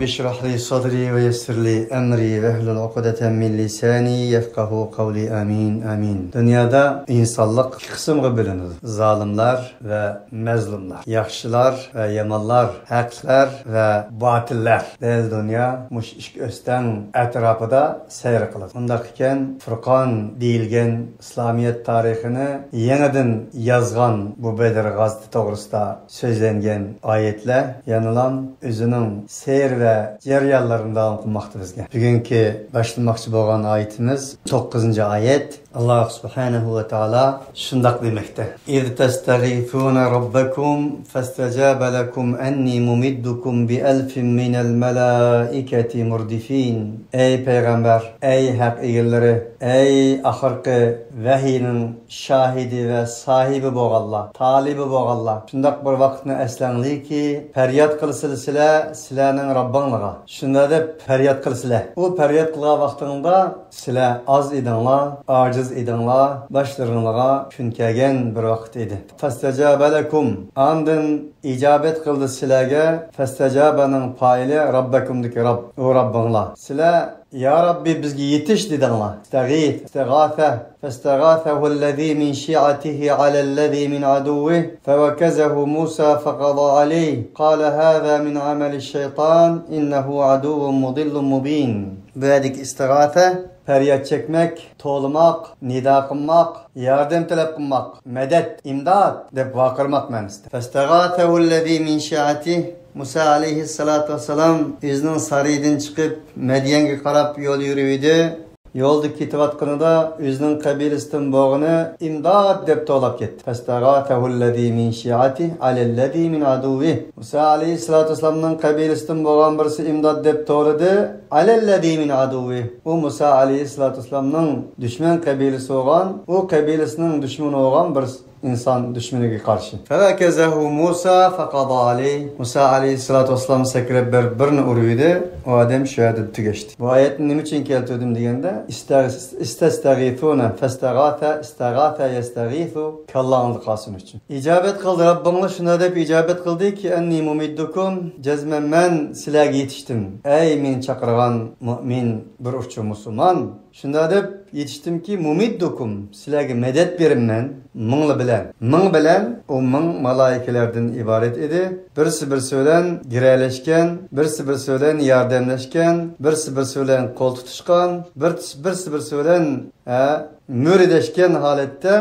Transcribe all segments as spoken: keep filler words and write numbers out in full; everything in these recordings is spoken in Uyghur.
اشرح لي صدري ويسر لي أمري واحلل عقدة من لساني يفقهوا قولي. آمين، آمين. دۇنيادا ئىنسانلىق ئىككى قىسىمغا بۆلۈنىدۇ. زالىملار ۋە مەزلۇملار، ياخشىلار ۋە يامانلار، ھەقلەر ۋە باتىللار. دەل دۇنيا مۇشۇ ئىككى ئۆستەڭ ئەتراپىدا سەير قىلىدۇ. مۇنداق ئىكەن، فۇرقان دېيىلگەن ئىسلامىيەت تارىخىنى يېڭىدىن يازغان بۇ بەدر غازىتى توغرىسىدا سۆزلەنگەن ئايەتلەر يەنىلام ئۆزىنىڭ سەير ۋە جەريانلىرىنى داۋام قىلماقتا بىزگە. بۈگۈنكى باشلىماقچى بولغان ئايىتىمىز توققۇزىنچى ئايەت. ئاللاھ سۇبھانەھۇ ۋە تائالا شۇنداق دېمەكتە: إذ تستغيثون ربكم فاستجاب لكم أني ممدكم بألف من الملائكة مردفين. ئەي پەيغەمبەر، ئەي ھەق ئىگىلىرى، ئەي ئاخىرقى ۋەھىينىڭ شاھىدى ۋە ساھىبى بولغانلار، تالىبى بولغانلار، شۇنداق بىر ۋاقىتنى ئەسلەڭلىكى، پەرياد قىلىسىلە سىلەر سىلەرنىڭ رەببىڭلارغا. شۇنداق دەپ پەرياد قىلىسىلە. ئۇ پەرياد قىلغان ۋاقتىڭدا سىلەر ئاز ئىدىڭلار، ئاجىز ئىدىڭلار، باشلىرىڭلارغا كۈن كەلگەن بىر ۋاقىت ئىدى. فاستجاب لكم، ئاندىن ئىجابەت قىلدى سىلەرگە. فاستجابنىڭ پائىلى ربكمدىكى رب، ئۇ رەببىڭلار. سىلەر يا رەببى، بىزگە يېتىش دېدىڭلار. استغيث، استغاثة. فاستغاثه الذي من شيعته على الذي من عدوه فوكزه موسى فقضى عليه قال هذا من عمل الشيطان إنه عدو مضل مبين. بۇ يەردىكى ئىستىغاثە، پەرياد چەكمەك، توۋلىماق، نىدا قىلماق، ياردەم تەلەپ قىلماق، مەدەت، ئىمداد دەپ ۋارقىرىماق مەنىسىدە. فاستغاثه الذي من شيعته، مۇسا ئەلەيھىسسالاتۇ ۋەسسالام ئۆزىنىڭ سارىيىدىن چىقىپ، مەديەنگە قاراپ يول يۈرۈۋىدى. يولدا كېتىۋاتقىنىدا ئۆزىنىڭ قەبىلىسىدىن بولغىنى ئىمداد دەپ توۋلاپ كەتتى. فاستغاثه الذي من شيعته على الذي من عدوه. مۇسا ئەلەيھىسسالاتۇ ۋەسسالامنىڭ قەبىلىسىدىن بولغان بىرسى ئىمداد دەپ توۋلىدى. على الذي من عدوه. ئۇ مۇسا ئەلەيھىسسالاتۇ ۋەسسالامنىڭ دۈشمەن قەبىلىسى بولغان، ئۇ قەبىلىسىنىڭ دۈشمىنى بولغان بىر ئىنسان دۈشمىنىگە قارشى. فوكزه موسى فقضى عليه. مۇسا ئەلەيھىسسالاتۇ ۋەسسالام سەكرەپ بېرىپ بىرنى ئۇرۇۋىدى. ئۇ ئادەم شۇ يەردە تۈگەشتى. بۇ ئايەتنى نېمە ئۈچۈن كەلتۈردۈم دېگەندە، تستغيثون، فاستغاث، استغاث، يستغيث، كاللاڭدا قالسۇن ئۈچۈن. ئىجابەت قىلدى رەببىڭلار، شۇنداق دەپ ئىجابەت قىلدىكى، أني ممدكم، جەزمەن مەن سىلەرگە يېتىشتىم. ئەي مېنى چاقىرغان مۇئمىن، بىر ئۇچۇر مۇسۇلمان. شۇنداق دەپ يېتىشتىمكى، مۇمىددۇكۇم، سىلەرگە مەدەت بېرىمەن، مىڭلا بىلەن. مىڭ بىلەن، ئۇ مىڭ مالائىكىلەردىن ئىبارەت ئىدى. بىرسى بىرسى بىلەن گىرەلەشكەن، بىرسى بىرسى بىلەن ياردەملەشكەن، بىرسى بىرسى بىلەن قول تۇتۇشقان، بىر-، بىرسى بىرسى بىلەن، ھە، مۈرىدەشكەن ھالەتتە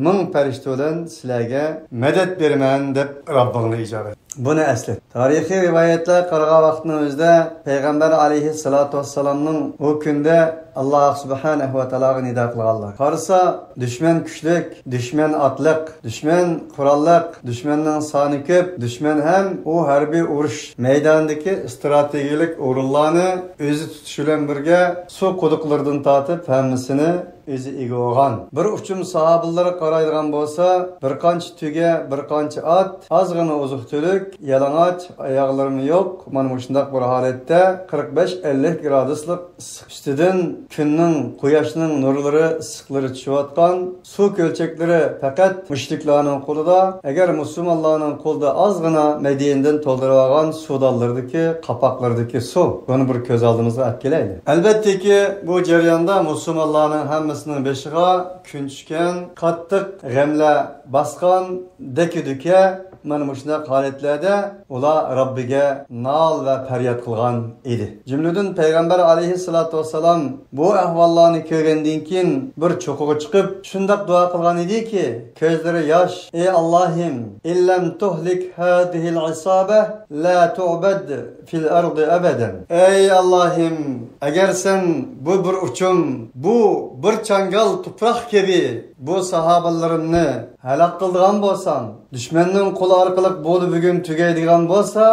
مىڭ پەرىشتە بىلەن سىلەرگە مەدەت بېرىمەن دەپ رەببىڭنى ئىجابەت. بۇنى ئەسلەت. تارىخىي رىۋايەتلەر قارىغان ۋاقىتنىڭ ئۆزىدە پەيغەمبەر ئەلەيھىسسالاتۇ ۋەسسالامنىڭ ئۇ كۈندە ئاللاھ سۇبھانەھۇ ۋە تائالاغا نىدا قىلغانلار. قارىسا، دۈشمەن كۈچلۈك، دۈشمەن ئاتلىق، دۈشمەن قوراللىق، دۈشمەننىڭ سانى كۆپ، دۈشمەن ھەم ئۇ ھەربىي ئۇرۇش مەيدانىدىكى ئىستراتېگىيەلىك ئورۇنلارنى ئۆزى تۇتۇش بىلەن بىرگە، سۇ قۇدۇقلىرىدىن تارتىپ ھەممىسىنى ئۆزى ئىگە بولغان. بىر ئۇچۇم ساھابىلىرىغا قارايدىغان بولسا، بىر قانچە تۈگە، بىر قانچە ئات، ئازغىنا ئوزۇق-تۈلۈك، يالىڭاچ، ئاياغلىرىمۇ يوق. مانا مۇشۇنداق بىر ھالەتتە قىرىق بەش ئەللىك گرادۇسلۇق ئىسسىق ئۈستىدىن كۈننىڭ، قۇياشنىڭ نۇرلىرى، ئىسسىقلىرى چۈشۈۋاتقان، سۇ كۆلچەكلىرى پەقەت مۇشرىكلارنىڭ قولىدا. ئەگەر مۇسۇلمانلارنىڭ قولىدا ئازغىنا مەدىنىدىن تولدۇرۇۋالغان سۇدانلىرىدىكى، قاپاقلىرىدىكى سۇ. بۇنى بىر كۆز ئالدىمىزغا ئەپ كېلەيلى. ئەلۋەتتىكى، بۇ جەرياندا مۇسۇلمانلارنىڭ ھەممىسىنىڭ بېشىغا كۈن چۈشكەن، قاتتىق غەملەر باسقان، دەككە-دۈككە، مانا مۇشۇنداق ھالەتلەردە ئۇلار رەببىگە نال ۋە پەرياد قىلغان ئىدى. جۈملىدىن پەيغەمبەر ئەلەيھىسسالاتۇ ۋەسسالام بۇ ئەھۋاللارنى كۆرگەندىن كېيىن بىر چوققىغا چىقىپ، شۇنداق دۇئا قىلغان ئىدىكى، كۆزلىرى ياش، ئەي ئاللاھىم، إن لم تهلك هذه العصابة لا تعبد في الأرض أبدا. ئەي ئاللاھىم، ئەگەر سەن بۇ بىر ئۇچۇم، بۇ بىر چاڭگال تۇپراق كەبى بۇ ساھابىلىرىمنى ھالاك قىلىدىغان بولساڭ، دۈشمەننىڭ قولى ئارقىلىق بولۇ بۈگۈن تۈگەيدىغان بولسا،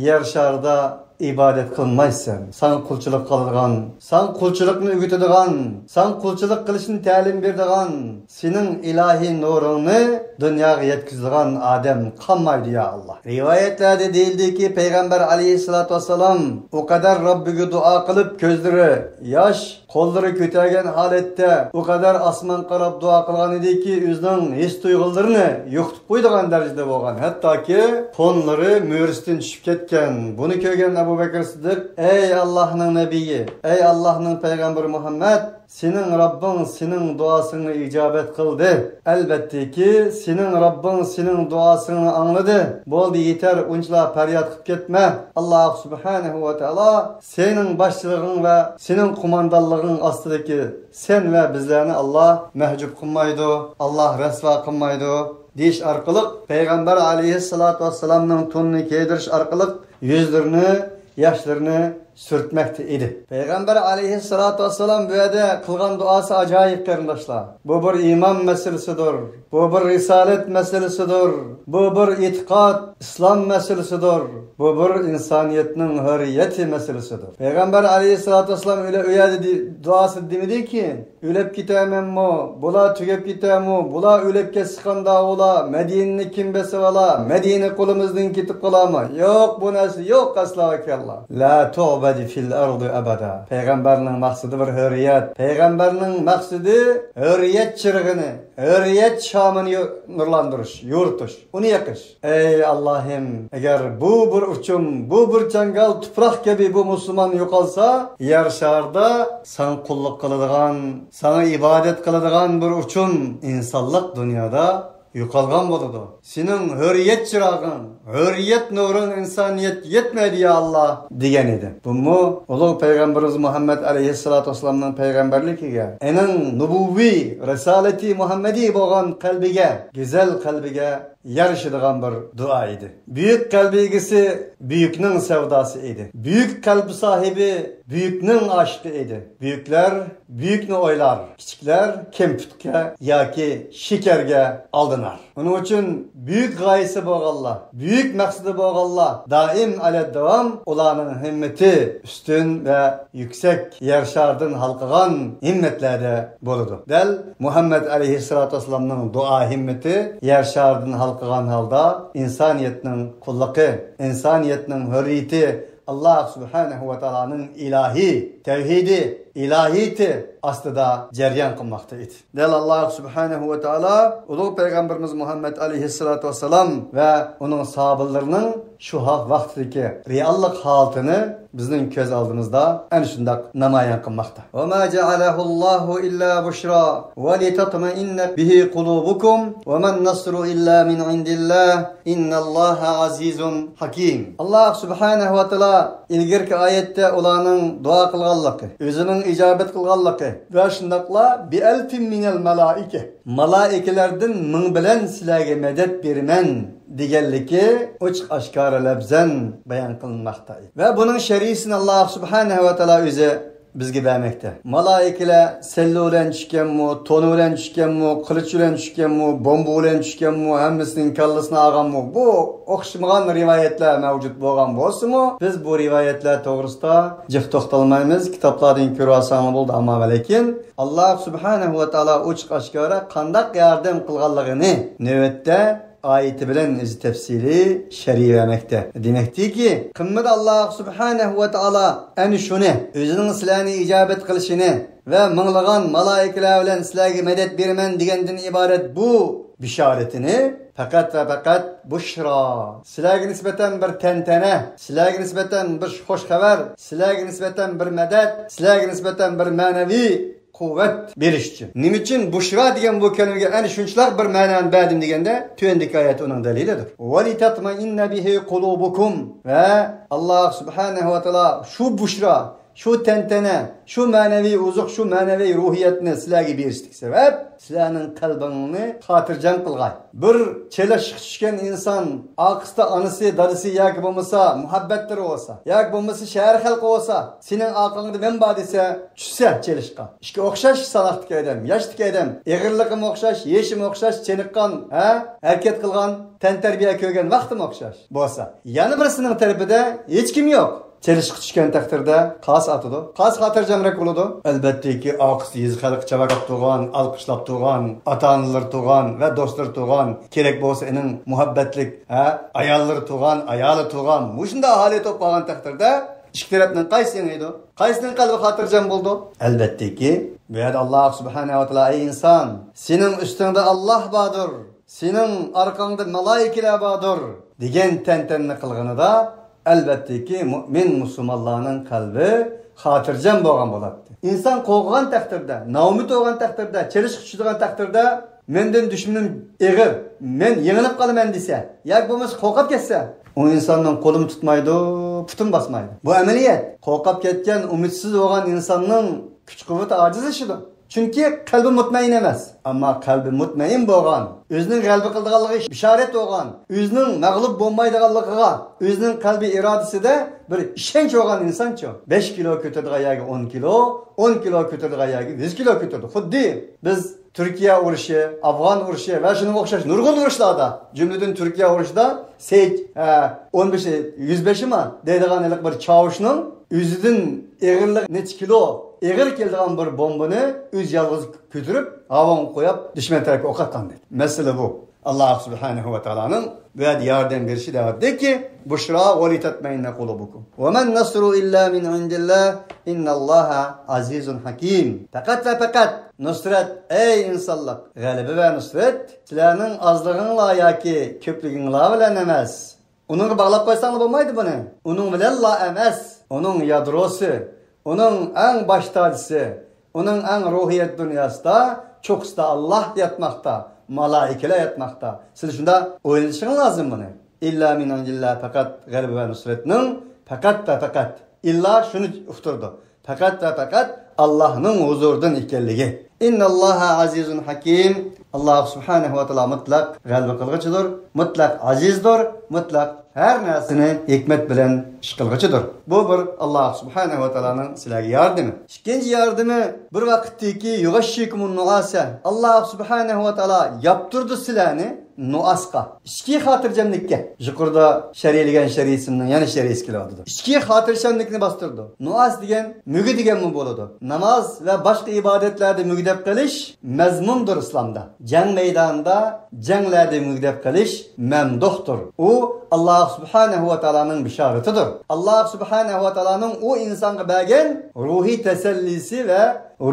يەر شارىدا ئىبادەت قىلمايسەن. ساڭا قۇلچىلىق قىلىدىغان، ساڭا قۇلچىلىقنى ئۆگىتىدىغان، ساڭا قۇلچىلىق قىلىشنى تەلىم بېرىدىغان، سېنىڭ ئىلاھىي نۇرۇڭنى دۇنياغا يەتكۈزىدىغان ئادەم قالمايدۇ، يا ئاللا. رىۋايەتلەردە دېيىلدىكى، پەيغەمبەر ئەلەيھىسسالاتۇ ۋەسسالام ئۇ قەدەر رەببىگە دۇئا قىلىپ، كۆزلىرى ياش، قوللىرى كۆتەرگەن ھالەتتە ئۇ قەدەر ئاسمانغا قاراپ دۇئا قىلغان ئىدىكى، ئۆزىنىڭ ھېس تۇيغۇلىرىنى يوقىتىپ قويىدىغان دەرىجىدە بولغان. ھەتتاكى قونلىرى مۈرىسىدىن چۈشۈپ كەتكەن. بۇنى كۆرگەن ئەبۇ بەكرى سىددىق، ئەي ئاللاھنىڭ نەبىيى، ئەي ئاللاھنىڭ پەيغەمبىرى مۇھەممەد، سېنىڭ رەببىڭ سېنىڭ دۇئاسىڭنى ئىجابەت قىلدى. ئەلۋەتتىكى، سېنىڭ رەببىڭ سېنىڭ دۇئاسىڭنى ئاڭلىدى. بولدى، يېتەر، ئۇنچىلا پەرياد قىلىپ كەتمە. ئاللاھ سۇبھانەھۇ ۋە تائالا سېنىڭ باشچىلىقىڭ ۋە سېنىڭ قوماندانلىقىڭ ئاستىدىكى سەن ۋە بىزلەرنى ئاللاھ مەھجۇپ قىلمايدۇ، ئاللاھ رەسۋا قىلمايدۇ، دېيىش ئارقىلىق، پەيغەمبەر ئەلەيھىسسالاتۇ ۋەسسالامنىڭ تونىنى كىيدۈرۈش ئارقىلىق يۈزلىرىنى، ياشلىرىنى سۈرتمەكتە ئىدى. پەيغەمبەر ئەلەيھىسسالاتۇ ۋەسسالام بۇ يەردە قىلغان دۇئاسى ئاجايىپ، قېرىنداشلار. بۇ بىر ئىمان مەسىلىسىدۇر. بۇ بىر رىسالەت مەسىلىسىدۇر. بۇ بىر ئېتىقاد، ئىسلام مەسىلىسىدۇر. بۇ بىر ئىنسانىيەتنىڭ ھۆرىيىتى مەسىلىسىدۇر. پەيغەمبەر ئەلەيھىسسالاتۇ ۋەسسالام ئۆلە-، ئۇ يەردە دې-، دۇئاسىدا دېمىدىكى، ئۆلۈپ كېتەرمەنمۇ؟ بۇلار تۈگەپ كېتەرمۇ؟ بۇلار ئۆلۈپ كەتسە قانداق بولا؟ مەدىنىنى كىم بېسىۋالا؟ مەدىنە قولىمىزدىن كېتىپ قالارمۇ؟ يوق، بۇ نەرسە يوق ئەسلا ۋە كاللا. لا تعبد في الأرض أبدا. پەيغەمبەرنىڭ مەقسىتى بىر ھۆرىيەت. پەيغەمبەرنىڭ مەقسىتى ھۆرىيەت چىرىغىنى، ھۆرىيەت شامىنى يو-، نۇرلاندۇرۇش، يورۇتۇش، ئۇنى يېقىش. ئەي ئاللاھىم، ئەگەر بۇ بىر ئۇچۇم، بۇ بىر چاڭگال تۇپراق كەبى بۇ مۇسۇلمان يوقالسا، يەر شارىدا ساڭا قۇللۇق قىلىدىغان، ساڭا ئىبادەت قىلىدىغان بىر ئۇچۇم ئىنسانلىق دۇنيادا يوقالغان بولىدۇ. سېنىڭ ھۆرىيەت چىراغىڭ، ھۆرىيەت نۇرۇڭ ئىنسانىيەتكە يەتمەيدۇ، يا ئاللا، دېگەن ئىدى. بۇمۇ ئۇلۇغ پەيغەمبىرىمىز مۇھەممەد ئەلەيھىسسالاتۇ ۋەسسالامنىڭ پەيغەمبەرلىكىگە، ئېنىڭ نۇبۇۋۋىي رىسالىتى مۇھەممەدىي بولغان قەلبىگە، گۈزەل قەلبىگە يارىشىدىغان بىر دۇئا ئىدى. بۈيۈك قەلب ئىگىسى بۈيۈكنىڭ سەۋداسى ئىدى. بۈيۈك قەلب ساھىبى بۈيۈكنىڭ ئاشىقى ئىدى. بۈيۈكلەر بۈيۈكنى ئويلار، كىچىكلەر كەمپۈتكە ياكى شېكەرگە ئالدىنار. ئۇنىڭ ئۈچۈن بۈيۈك غايىسى بولغانلار، بۈيۈك مەقسىتى بولغانلار دائىم ئەلەدداۋام ئۇلارنىڭ ھىممىتى ئۈستۈن ۋە يۈكسەك يەر شارىدىن ھالقىغان ھىممەتلەردە بولىدۇ. دەل مۇھەممەد ئەلەيھىسسالاتۇ ۋەسسالامنىڭ دۇئا ھىممىتى يەر شارىدىن ھالقىغان ھالدا ئىنسانىيەتنىڭ قۇللۇقى، ئىنسانىيەتنىڭ ھۆرىيىتى، ئاللاھ سۇبھانەھۇ ۋە تائالانىڭ ئىلاھىي تەۋھىدى، ئىلاھىيىتى ئاستىدا جەريان قىلماقتا ئىدى. دەل ئاللاھ سۇبھانەھۇ ۋە تائالا ئۇلۇغ پەيغەمبىرىمىز مۇھەممەد ئەلەيھىسسالاتۇ ۋەسسالام ۋە ئۇنىڭ ساھابىلىرىنىڭ شۇ ھا-، ۋاقتىدىكى رېئاللىق ھالىتىنى بىزنىڭ كۆز ئالدىمىزدا ئەنە شۇنداق نامايان قىلماقتا. وما جعله الله إلا بشرى ولتطمئن به قلوبكم وما النصر إلا من عند الله إن الله عزيز حكيم. ئاللاھ سۇبھانەھۇ ۋە تائالا ئىلگىرىكى ئايەتتە ئۇلارنىڭ دۇئا قىلغانلىقى، ئۆزىنىڭ ئىجابەت قىلغانلىقى ۋە شۇنداقلا بىئەلفىن مىنەل مالائىكە، مالائىكىلەردىن مىڭ بىلەن سىلەرگە مەدەت بېرىمەن دېگەنلىكى ئوچۇق ئاشكارا لەپزەن بايان قىلىنماقتا. ۋە بۇنىڭ شەرھىسىنى ئاللاھ سۇبھانەھۇ ۋە تائالا ئۆزى بىزگە بەرمەكتە. مالائىكىلەر سەللە بىلەن چۈشكەنمۇ، تونى بىلەن چۈشكەنمۇ، قىلىچ بىلەن چۈشكەنمۇ، بومبا بىلەن چۈشكەنمۇ، ھەممىسىنىڭ كاللىسىنى ئالغانمۇ، بۇ ئوخشىمىغان رىۋايەتلەر مەۋجۇت بولغان بولسىمۇ، بىز بۇ رىۋايەتلەر توغرىسىدا جىق توختالمايمىز، كىتابلاردىن كۆرۈۋالساڭلار بولدى. ئەمما ۋە لېكىن ئاللاھ سۇبھانەھۇ ۋە تائالا ئوچۇق ئاشكارا قانداق ياردەم قىلغانلىقىنى نۆۋەتتە ئايىتى بىلەن ئۆزى تەپسىلىي شەرھلىمەكتە. دېمەكتىكى، قىممىتى ئاللاھ سۇبھانەھۇ ۋە تائالا ئەنە شۇنى، ئۆزىنىڭ سىلەرنى ئىجابەت قىلىشىنى ۋە مىڭلىغان مالائىكىلەر بىلەن سىلەرگە مەدەت بېرىمەن دېگەندىن ئىبارەت بۇ بېشارىتىنى پەقەت ۋە پەقەت بۇشرا، سىلەرگە نىسبەتەن بىر تەنتەنە، سىلەرگە نىسبەتەن بىر خوش خەۋەر، سىلەرگە نىسبەتەن بىر مەدەت، سىلەرگە نىسبەتەن بىر مەنىۋى قۇۋۋەت بېرىش ئۈچۈن. نېمە ئۈچۈن بۇشرا دېگەن بۇ كەلىمىگە ئەنە شۇنچىلىك بىر مەنانى بەردىم دېگەندە، تۆۋەندىكى ئايەت ئۇنىڭ دەلىلىدۇر. ولتطمئن به قلوبكم. ۋە ئاللاھ سۇبھانەھۇ ۋە تائالا شۇ بۇشرا، شۇ تەنتەنە، شۇ مەنىۋى ئوزۇق، شۇ مەنىۋى روھىيەتنى سىلەرگە بېرىشلىك سەۋەب، سىلەرنىڭ قەلبىڭنى خاتىرجەم قىلغاي. بىر چېلىشقا چۈشكەن ئىنسان ئارقىسىدا ئانىسى، دادىسى ياكى بولمىسا مۇھەببەتلىرى بولسا، ياكى بولمىسا شەھەر خەلقى بولسا، سېنىڭ ئارقاڭدا مەن بار دېسە، چۈشسە چېلىشقا. ئىككى ئوخشاش ساناقتىكى ئادەم، ياشتىكى ئادەم، ئېغىرلىقىمۇ ئوخشاش، يېشىمۇ ئوخشاش، چېنىققان، ھە، ھەرىكەت قىلغان، تەنتەربىيە كۆرگەن ۋاقتىمۇ ئوخشاش بولسا، يەنە بىرسىنىڭ تەرىپىدە ھېچكىم يوق. چېلىشقا چۈشكەن تەقدىردە قايسى ئاتىدۇ؟ قايسى خاتىرجەمرەك بولىدۇ؟ ئەلۋەتتىكى، ئارقىسىدا يېزا خەلقى چاۋاكاپ تۇرغان، ئالقىشلاپ تۇرغان، ئاتا-ئانىلىرى تۇرغان ۋە دوستلىرى تۇرغان، كېرەك بولسا ئېنىڭ مۇھەببەتلىك، ھە، ئاياللىرى تۇرغان، ئايالى تۇرغان، مۇشۇنداق ھالەت بولۇپ قالغان تەقدىردە، ئىككى تەرەپنىڭ قايسى يېڭىدۇ؟ قايسىنىڭ قەلبى خاتىرجەم بولىدۇ؟ ئەلۋەتتىكى، بۇ يەردە ئاللاھ سۇبھانەھۇ ۋە تائالا، ئەي ئىنسان، سېنىڭ ئۈستۈڭدە ئاللاھ باردۇر، سېنىڭ ئارقاڭدا مالائىكىلەر باردۇر، دېگەن تەنتەنىنى قىلغىنىدا، ئەلۋەتتىكى، مۇئمىن مۇسۇلمانلارنىڭ قەلبى خاتىرجەم بولغان بولاتتى. ئىنسان قورققان تەقدىردە، نائۈمىد بولغان تەقدىردە، چېلىشقا چۈشىدىغان تەقدىردە، مەندىن دۈشمىنىم ئېغىر، مەن يېڭىلىپ قالىمەن دېسە، ياكى بولمىسا قورقۇپ كەتسە، ئۇ ئىنساننىڭ قولىمۇ تۇتمايدۇ، پۇتىمۇ باسمايدۇ. بۇ ئەمەلىيەت. قورقۇپ كەتكەن، ئۈمىدسىز بولغان ئىنساننىڭ كۈچ-قۇۋۋىتى ئاجىزلىشىدۇ. چۈنكى قەلبى مۇتمەئىن ئەمەس. ئەمما قەلبى مۇتمەئىن بولغان، ئۆزىنىڭ غەلىبە قىلىدىغانلىقى بىشارەت بولغان، ئۆزىنىڭ مەغلۇپ بولمايدىغانلىقىغا، ئۆزىنىڭ قەلبىي ئىرادىسىدە بىر ئىشەنچ بولغان ئىنسانچۇ، بەش كىلو كۆتۈرىدىغان يەرگە ئون كىلو، ئون كىلو كۆتۈرىدىغان يەرگە يۈز كىلو كۆتۈرىدۇ. خۇددى بىز تۈركىيە ئۇرۇشى، ئافغان ئۇرۇشى ۋە شۇنىڭغا ئوخشاش نۇرغۇن ئۇرۇشلاردا، جۈملىدىن تۈركىيە ئۇرۇشىدا سېيىت، ئە، ئون بېشى، يۈز بېشىما دەيدىغان ھېلىقى بىر چاۋۇشنىڭ ئۆزىدىن ئېغىرلىق نەچچە كىلو ئېغىر كېلىدىغان بىر بومبىنى ئۆزى يالغۇز كۆتۈرۈپ، ھاۋاغا قويۇپ، دۈشمەن تەرەپكە ئوق ئاتقانىدى. مەسىلە بۇ. ئاللاھ سۇبھانەھۇ ۋە تائالانىڭ بۇ يەردە ياردەم بېرىشى دەۋاتىدۇكى، بۇشرا ۋە لىتەتمەئىننە قۇلۇبۇكۇم. ۋە مەن نەسرۇ ئىللا مىن ئىندىللاھ، ئىننەللاھە ئەزىزۇن ھەكىم. پەقەت ۋە پەقەت نۇسرەت، ئەي ئىنسانلىق، غەلىبە ۋە نۇسرەت سىلەرنىڭ ئازلىقىڭلار ياكى كۆپلۈكۈڭلار بىلەن ئەمەس. ئۇنىڭغا باغلاپ قويساڭلار بولمايدۇ بۇنى. ئۇنىڭ بىلەنلا ئەمەس، ئۇنىڭ يادروسى، ئۇنىڭ ئەڭ باش تاجىسى، ئۇنىڭ ئەڭ روھىيەت دۇنياسىدا، چوققىسىدا ئاللاھ ياتماقتا، مالائىكىلەر ياتماقتا. سىلەر شۇنداق ئويلىشىڭلار لازىم بۇنى. ئىللا مىن ئىندىللاھ، پەقەت غەلىبە ۋە نۇسرەتنىڭ پەقەت ۋە پەقەت، ئىللا شۇنى ئۇقتۇرىدۇ، پەقەت ۋە پەقەت ئاللاھنىڭ ھۇزۇرىدىن ئىكەنلىكى. ئىنناللاھە ئەزىزۇن ھەكىم. ئاللاھ سۇبھانەھۇ ۋە تائالا مۇتلەق غەلىبە قىلغۇچىدۇر، مۇتلەق ئەزىزدۇر، مۇتلەق ھەر نەرسىنى ھېكمەت بىلەن ئىش قىلغۇچىدۇر. بۇ بىر ئاللاھ سۇبھانەھۇ ۋە تائالانىڭ سىلەرگە ياردىمى. ئىككىنچى ياردىمى، بىر ۋاقىتتىكى يۇغەششىكۇمۇن نۇئاسە. ئاللاھ سۇبھانەھۇ ۋە تائالا ياپتۇرىدۇ سىلەرنى نۇئاسقا، ئىچكى خاتىرجەملىككە. يۇقىرىدا شەرھلىگەن شەرھىسىمنىڭ يەنە شەرھىسى كېلىۋاتىدۇ. ئىچكى خاتىرجەملىكنى باستۇرىدۇ. نۇئاس دېگەن مۈگدە دېگەنمۇ بولىدۇ. ناماز ۋە باشقا ئىبادەتلەردە مۈگدەپ قېلىش مەزمۇمدۇر ئىسلامدا. جەڭ مەيدانىدا، جەڭلەردە مۈگدەپ قېلىش مەمدۇھتۇر. ئۇ ئاللاھ سۇبھانەھۇ ۋە تائالانىڭ بىشارىتىدۇر. ئاللاھ سۇبھانەھۇ ۋە تائالانىڭ ئۇ ئىنسانغا بەرگەن روھىي تەسەللىسى ۋە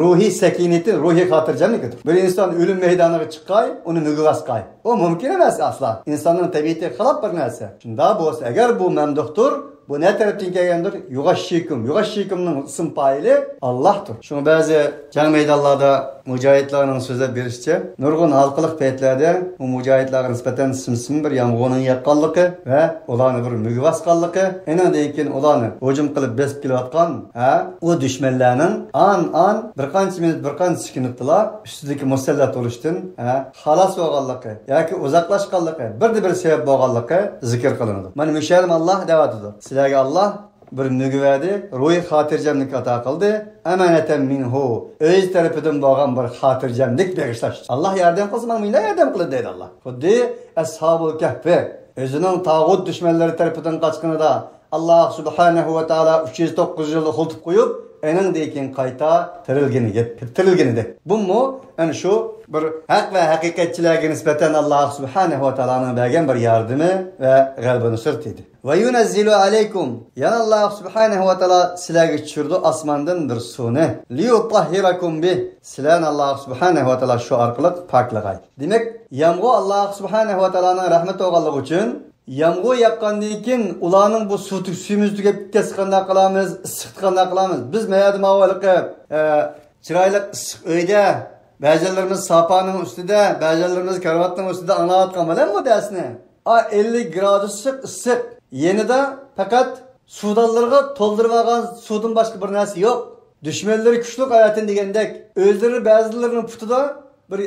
روھىي سەكىنىتى، روھىي خاتىرجەملىكىدۇر. بىر ئىنسان ئۆلۈم مەيدانىغا چىققاي، ئۇنى مۈگۈپ ئاسقاي. ئۇ مۇمكىن ئەمەس ئەسلا. ئىنساننىڭ تەبىئىتىگە خىلاپ بىر نەرسە. شۇنداق بولسا ئەگەر، بۇ مەمدۇھتۇر، بۇ نە تەرەپتىن كەلگەندۇر؟ يۇغەششىكۇم. يۇغەششىكۇمنىڭ ئىسىم پائىلى ئاللاھتۇر. شۇڭا بەزى جەڭ مەيدانلاردا مۇجاھىدلارنىڭ سۆزلەپ بېرىشىچە، نۇرغۇن ھالقىلىق پەيتلەردە ئۇ مۇجاھىدلارغا نىسبەتەن سىم-سىم بىر يامغۇرنىڭ ياغقانلىقى ۋە ئۇلارنى بىر مۈگۈپ باسقانلىقى، ئېنىڭدىن كېيىن ئۇلارنى ھۇجۇم قىلىپ بېسىپ كېلىۋاتقان، ھە، ئۇ دۈشمەنلەرنىڭ ئان-ئان بىر قانچە مىنۇت، بىر قانچە سېكۇنتتىلا ئۈستىدىكى مۇسەللەت ئۇرۇشتىن، ھە، خالاس بولغانلىقى ياكى ئۇزاقلاشقانلىقى، بىردىنبىر سەۋەب بولغانلىقى زىكىر قىلىنىدۇ. مانا مۇشۇ يەردىمۇ ئاللاھ دەۋاتىدۇ، سىلەرگە ئاللاھ بىر مۈگۈۋەردى، روھىي خاتىرجەملىك ئاتا قىلدى. ئەمانەتەن مىنھۇ، ئۆزى تەرىپىدىن بولغان بىر خاتىرجەملىك بېغىشلاش. ئاللاھ ياردەم قىلسا، مانا مۇنداق ياردەم قىلىدۇ دەيدۇ ئاللاھ. خۇددى ئەسھابۇل كەھپى ئۆزىنىڭ تاغۇت دۈشمەنلىرى تەرىپىدىن قاچقىنىدا، ئاللاھ سۇبھانەھۇ ۋە تائالا ئۈچ يۈز توققۇز يىلدا خۇلتۇپ قويۇپ، ئېنىڭدىن كېيىن قايتا تىرىلگىنىگە، تىرىلگىنىدەك. بۇمۇ ئەنە شۇ بىر ھەق ۋە ھەقىقەتچىلەرگە نىسبەتەن ئاللاھ سۇبھانەھۇ ۋە تائالانىڭ بەرگەن بىر ياردىمى ۋە غەلىبە نۇسرىتى ئىدى. ۋە يۇنەززىلۇ ئەلەيكۇم، يەنە ئاللاھ سۇبھانەھۇ ۋە تائالا سىلەرگە چۈشۈرىدۇ ئاسماندىن بىر سۇنى. لىيۇتەھھىرەكۇم بىھ، سىلەرنى ئاللاھ سۇبھانەھۇ ۋە تائالا شۇ ئارقىلىق پاكلىغاي. دېمەك، يامغۇر ئاللاھ سۇبھانەھۇ ۋە تائالانىڭ رەھمىتى بولغانلىقى ئۈچۈن، يامغۇر ياغقاندىن كېيىن ئۇلارنىڭ بۇ سۇ تۈگ-، سۈيىمىز تۈگەپ كەتسە قانداق قىلارمىز، ئىسسىقتا قانداق قىلارمىز؟ بىز مەيەردە ماۋۇ ھېلىقى، ئە، چىرايلىق ئىسسىق ئۆيدە، بەزىلىرىمىز ساپانىڭ ئۈستىدە، بەزىلىرىمىز كارىۋاتنىڭ ئۈستىدە ئاڭلاۋاتقان بىلەنمۇ دەرسنى. ئا، ئەللىك گرادۇس ئىسسىق، ئىسسىق. يېنىدا پەقەت سۇدانلىرىغا تولدۇرۇۋالغان سۇدىن باشقا بىر نەرسە يوق. دۈشمەنلىرى كۈچلۈك ئايەتتىن دېگەندەك، ئۆزلىرى بەزىلىرىنىڭ پۇتىدا بىر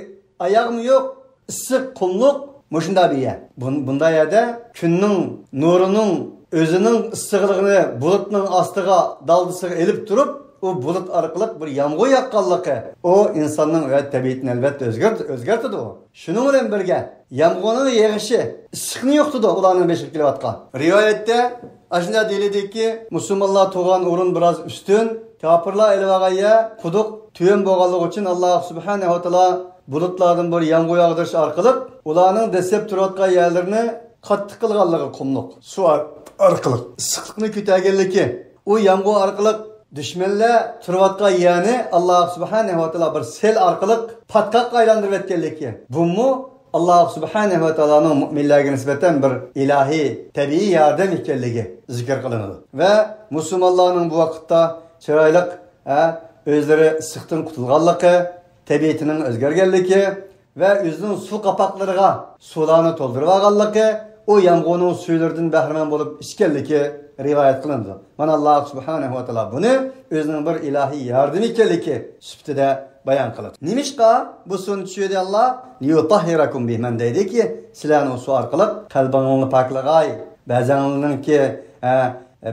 ئاياغمۇ يوق، ئىسسىق قۇملۇق، مۇشۇنداق بىر يەر. بۇن-، بۇنداق يەردە كۈننىڭ نۇرىنىڭ ئۆزىنىڭ ئىسسىقلىقىنى بۇلۇتنىڭ ئاستىغا، دالدىسىغا ئېلىپ تۇرۇپ، ئۇ بۇلۇت ئارقىلىق بىر يامغۇر ياغقانلىقى، ئۇ ئىنساننىڭ تەبىئىتىنى ئەلۋەتتە ئۆزگەرت-، ئۆزگەرتىدۇ. شۇنىڭ بىلەن بىرگە، يامغۇرنىڭ يېغىشى ئىسسىقنى يوقىتىدۇ ئۇلارنىڭ بېشىغا كېلىۋاتقان. رىۋايەتتە ئاشۇنداق دېيىلىدۇكى، مۇسۇلمانلار تۇرغان ئورۇن بىراز ئۈستۈن، كاپىرلار ئېلىۋالغان يەر قۇدۇق، تۆۋەن بولغانلىقى ئۈچۈن، ئاللاھ سۇبھانەھۇ ۋە تائالا بۇلۇتلاردىن بىر يامغۇر ياغدۇرۇش ئارقىلىق ئۇلارنىڭ دەسسەپ تۇرۇۋاتقان يەرلىرىنى قاتتىق قىلغانلىقى، قۇملۇق سۇ ئار-، ئارقىلىق ئىسسىقلىقنى كۆتەرگەنلىكى، ئۇ يامغۇر ئارقىلىق دۈشمەنلەر تۇرۇۋاتقان يەرنى ئاللاھ سۇبھانەھۇ ۋە تائالا بىر سېل ئارقىلىق پاتقاققا ئايلاندۇرۇۋەتكەنلىكى، بۇمۇ ئاللاھ سۇبھانەھۇ ۋە تائالانىڭ مۇئمىنلەرگە نىسبەتەن بىر ئىلاھىي، تەبىئىي ياردەم ئىكەنلىكى زىكىر قىلىنىدۇ. ۋە مۇسۇلمانلارنىڭ بۇ ۋاقىتتا چىرايلىق، ھە، ئۆزلىرى ئىسسىقتىن قۇتۇلغانلىقى، تەبىئىتىنىڭ ئۆزگەرگەنلىكى ۋە ئۆزىنىڭ سۇ قاپاقلىرىغا سۇلارنى تولدۇرۇۋالغانلىقى، ئۇ يامغۇرنىڭ سۈيلىرىدىن بەھرىمەن بولۇپ ئىچكەنلىكى رىۋايەت قىلىنىدۇ. مانا، ئاللاھ سۇبھانەھۇ ۋە تائالا بۇنى ئۆزىنىڭ بىر ئىلاھىي ياردىمى ئىكەنلىكى سۈپىتىدە بايان قىلىدۇ. نېمىشقا بۇ سۇنى چۈشۈردى ئاللاھ؟ ليطهركم به، مانا دەيدىكى، سىلەرنى ئۇ سۇ ئارقىلىق قەلبىڭلارنى پاكلىغاي، بەزەڭلارنىڭكى، ئە،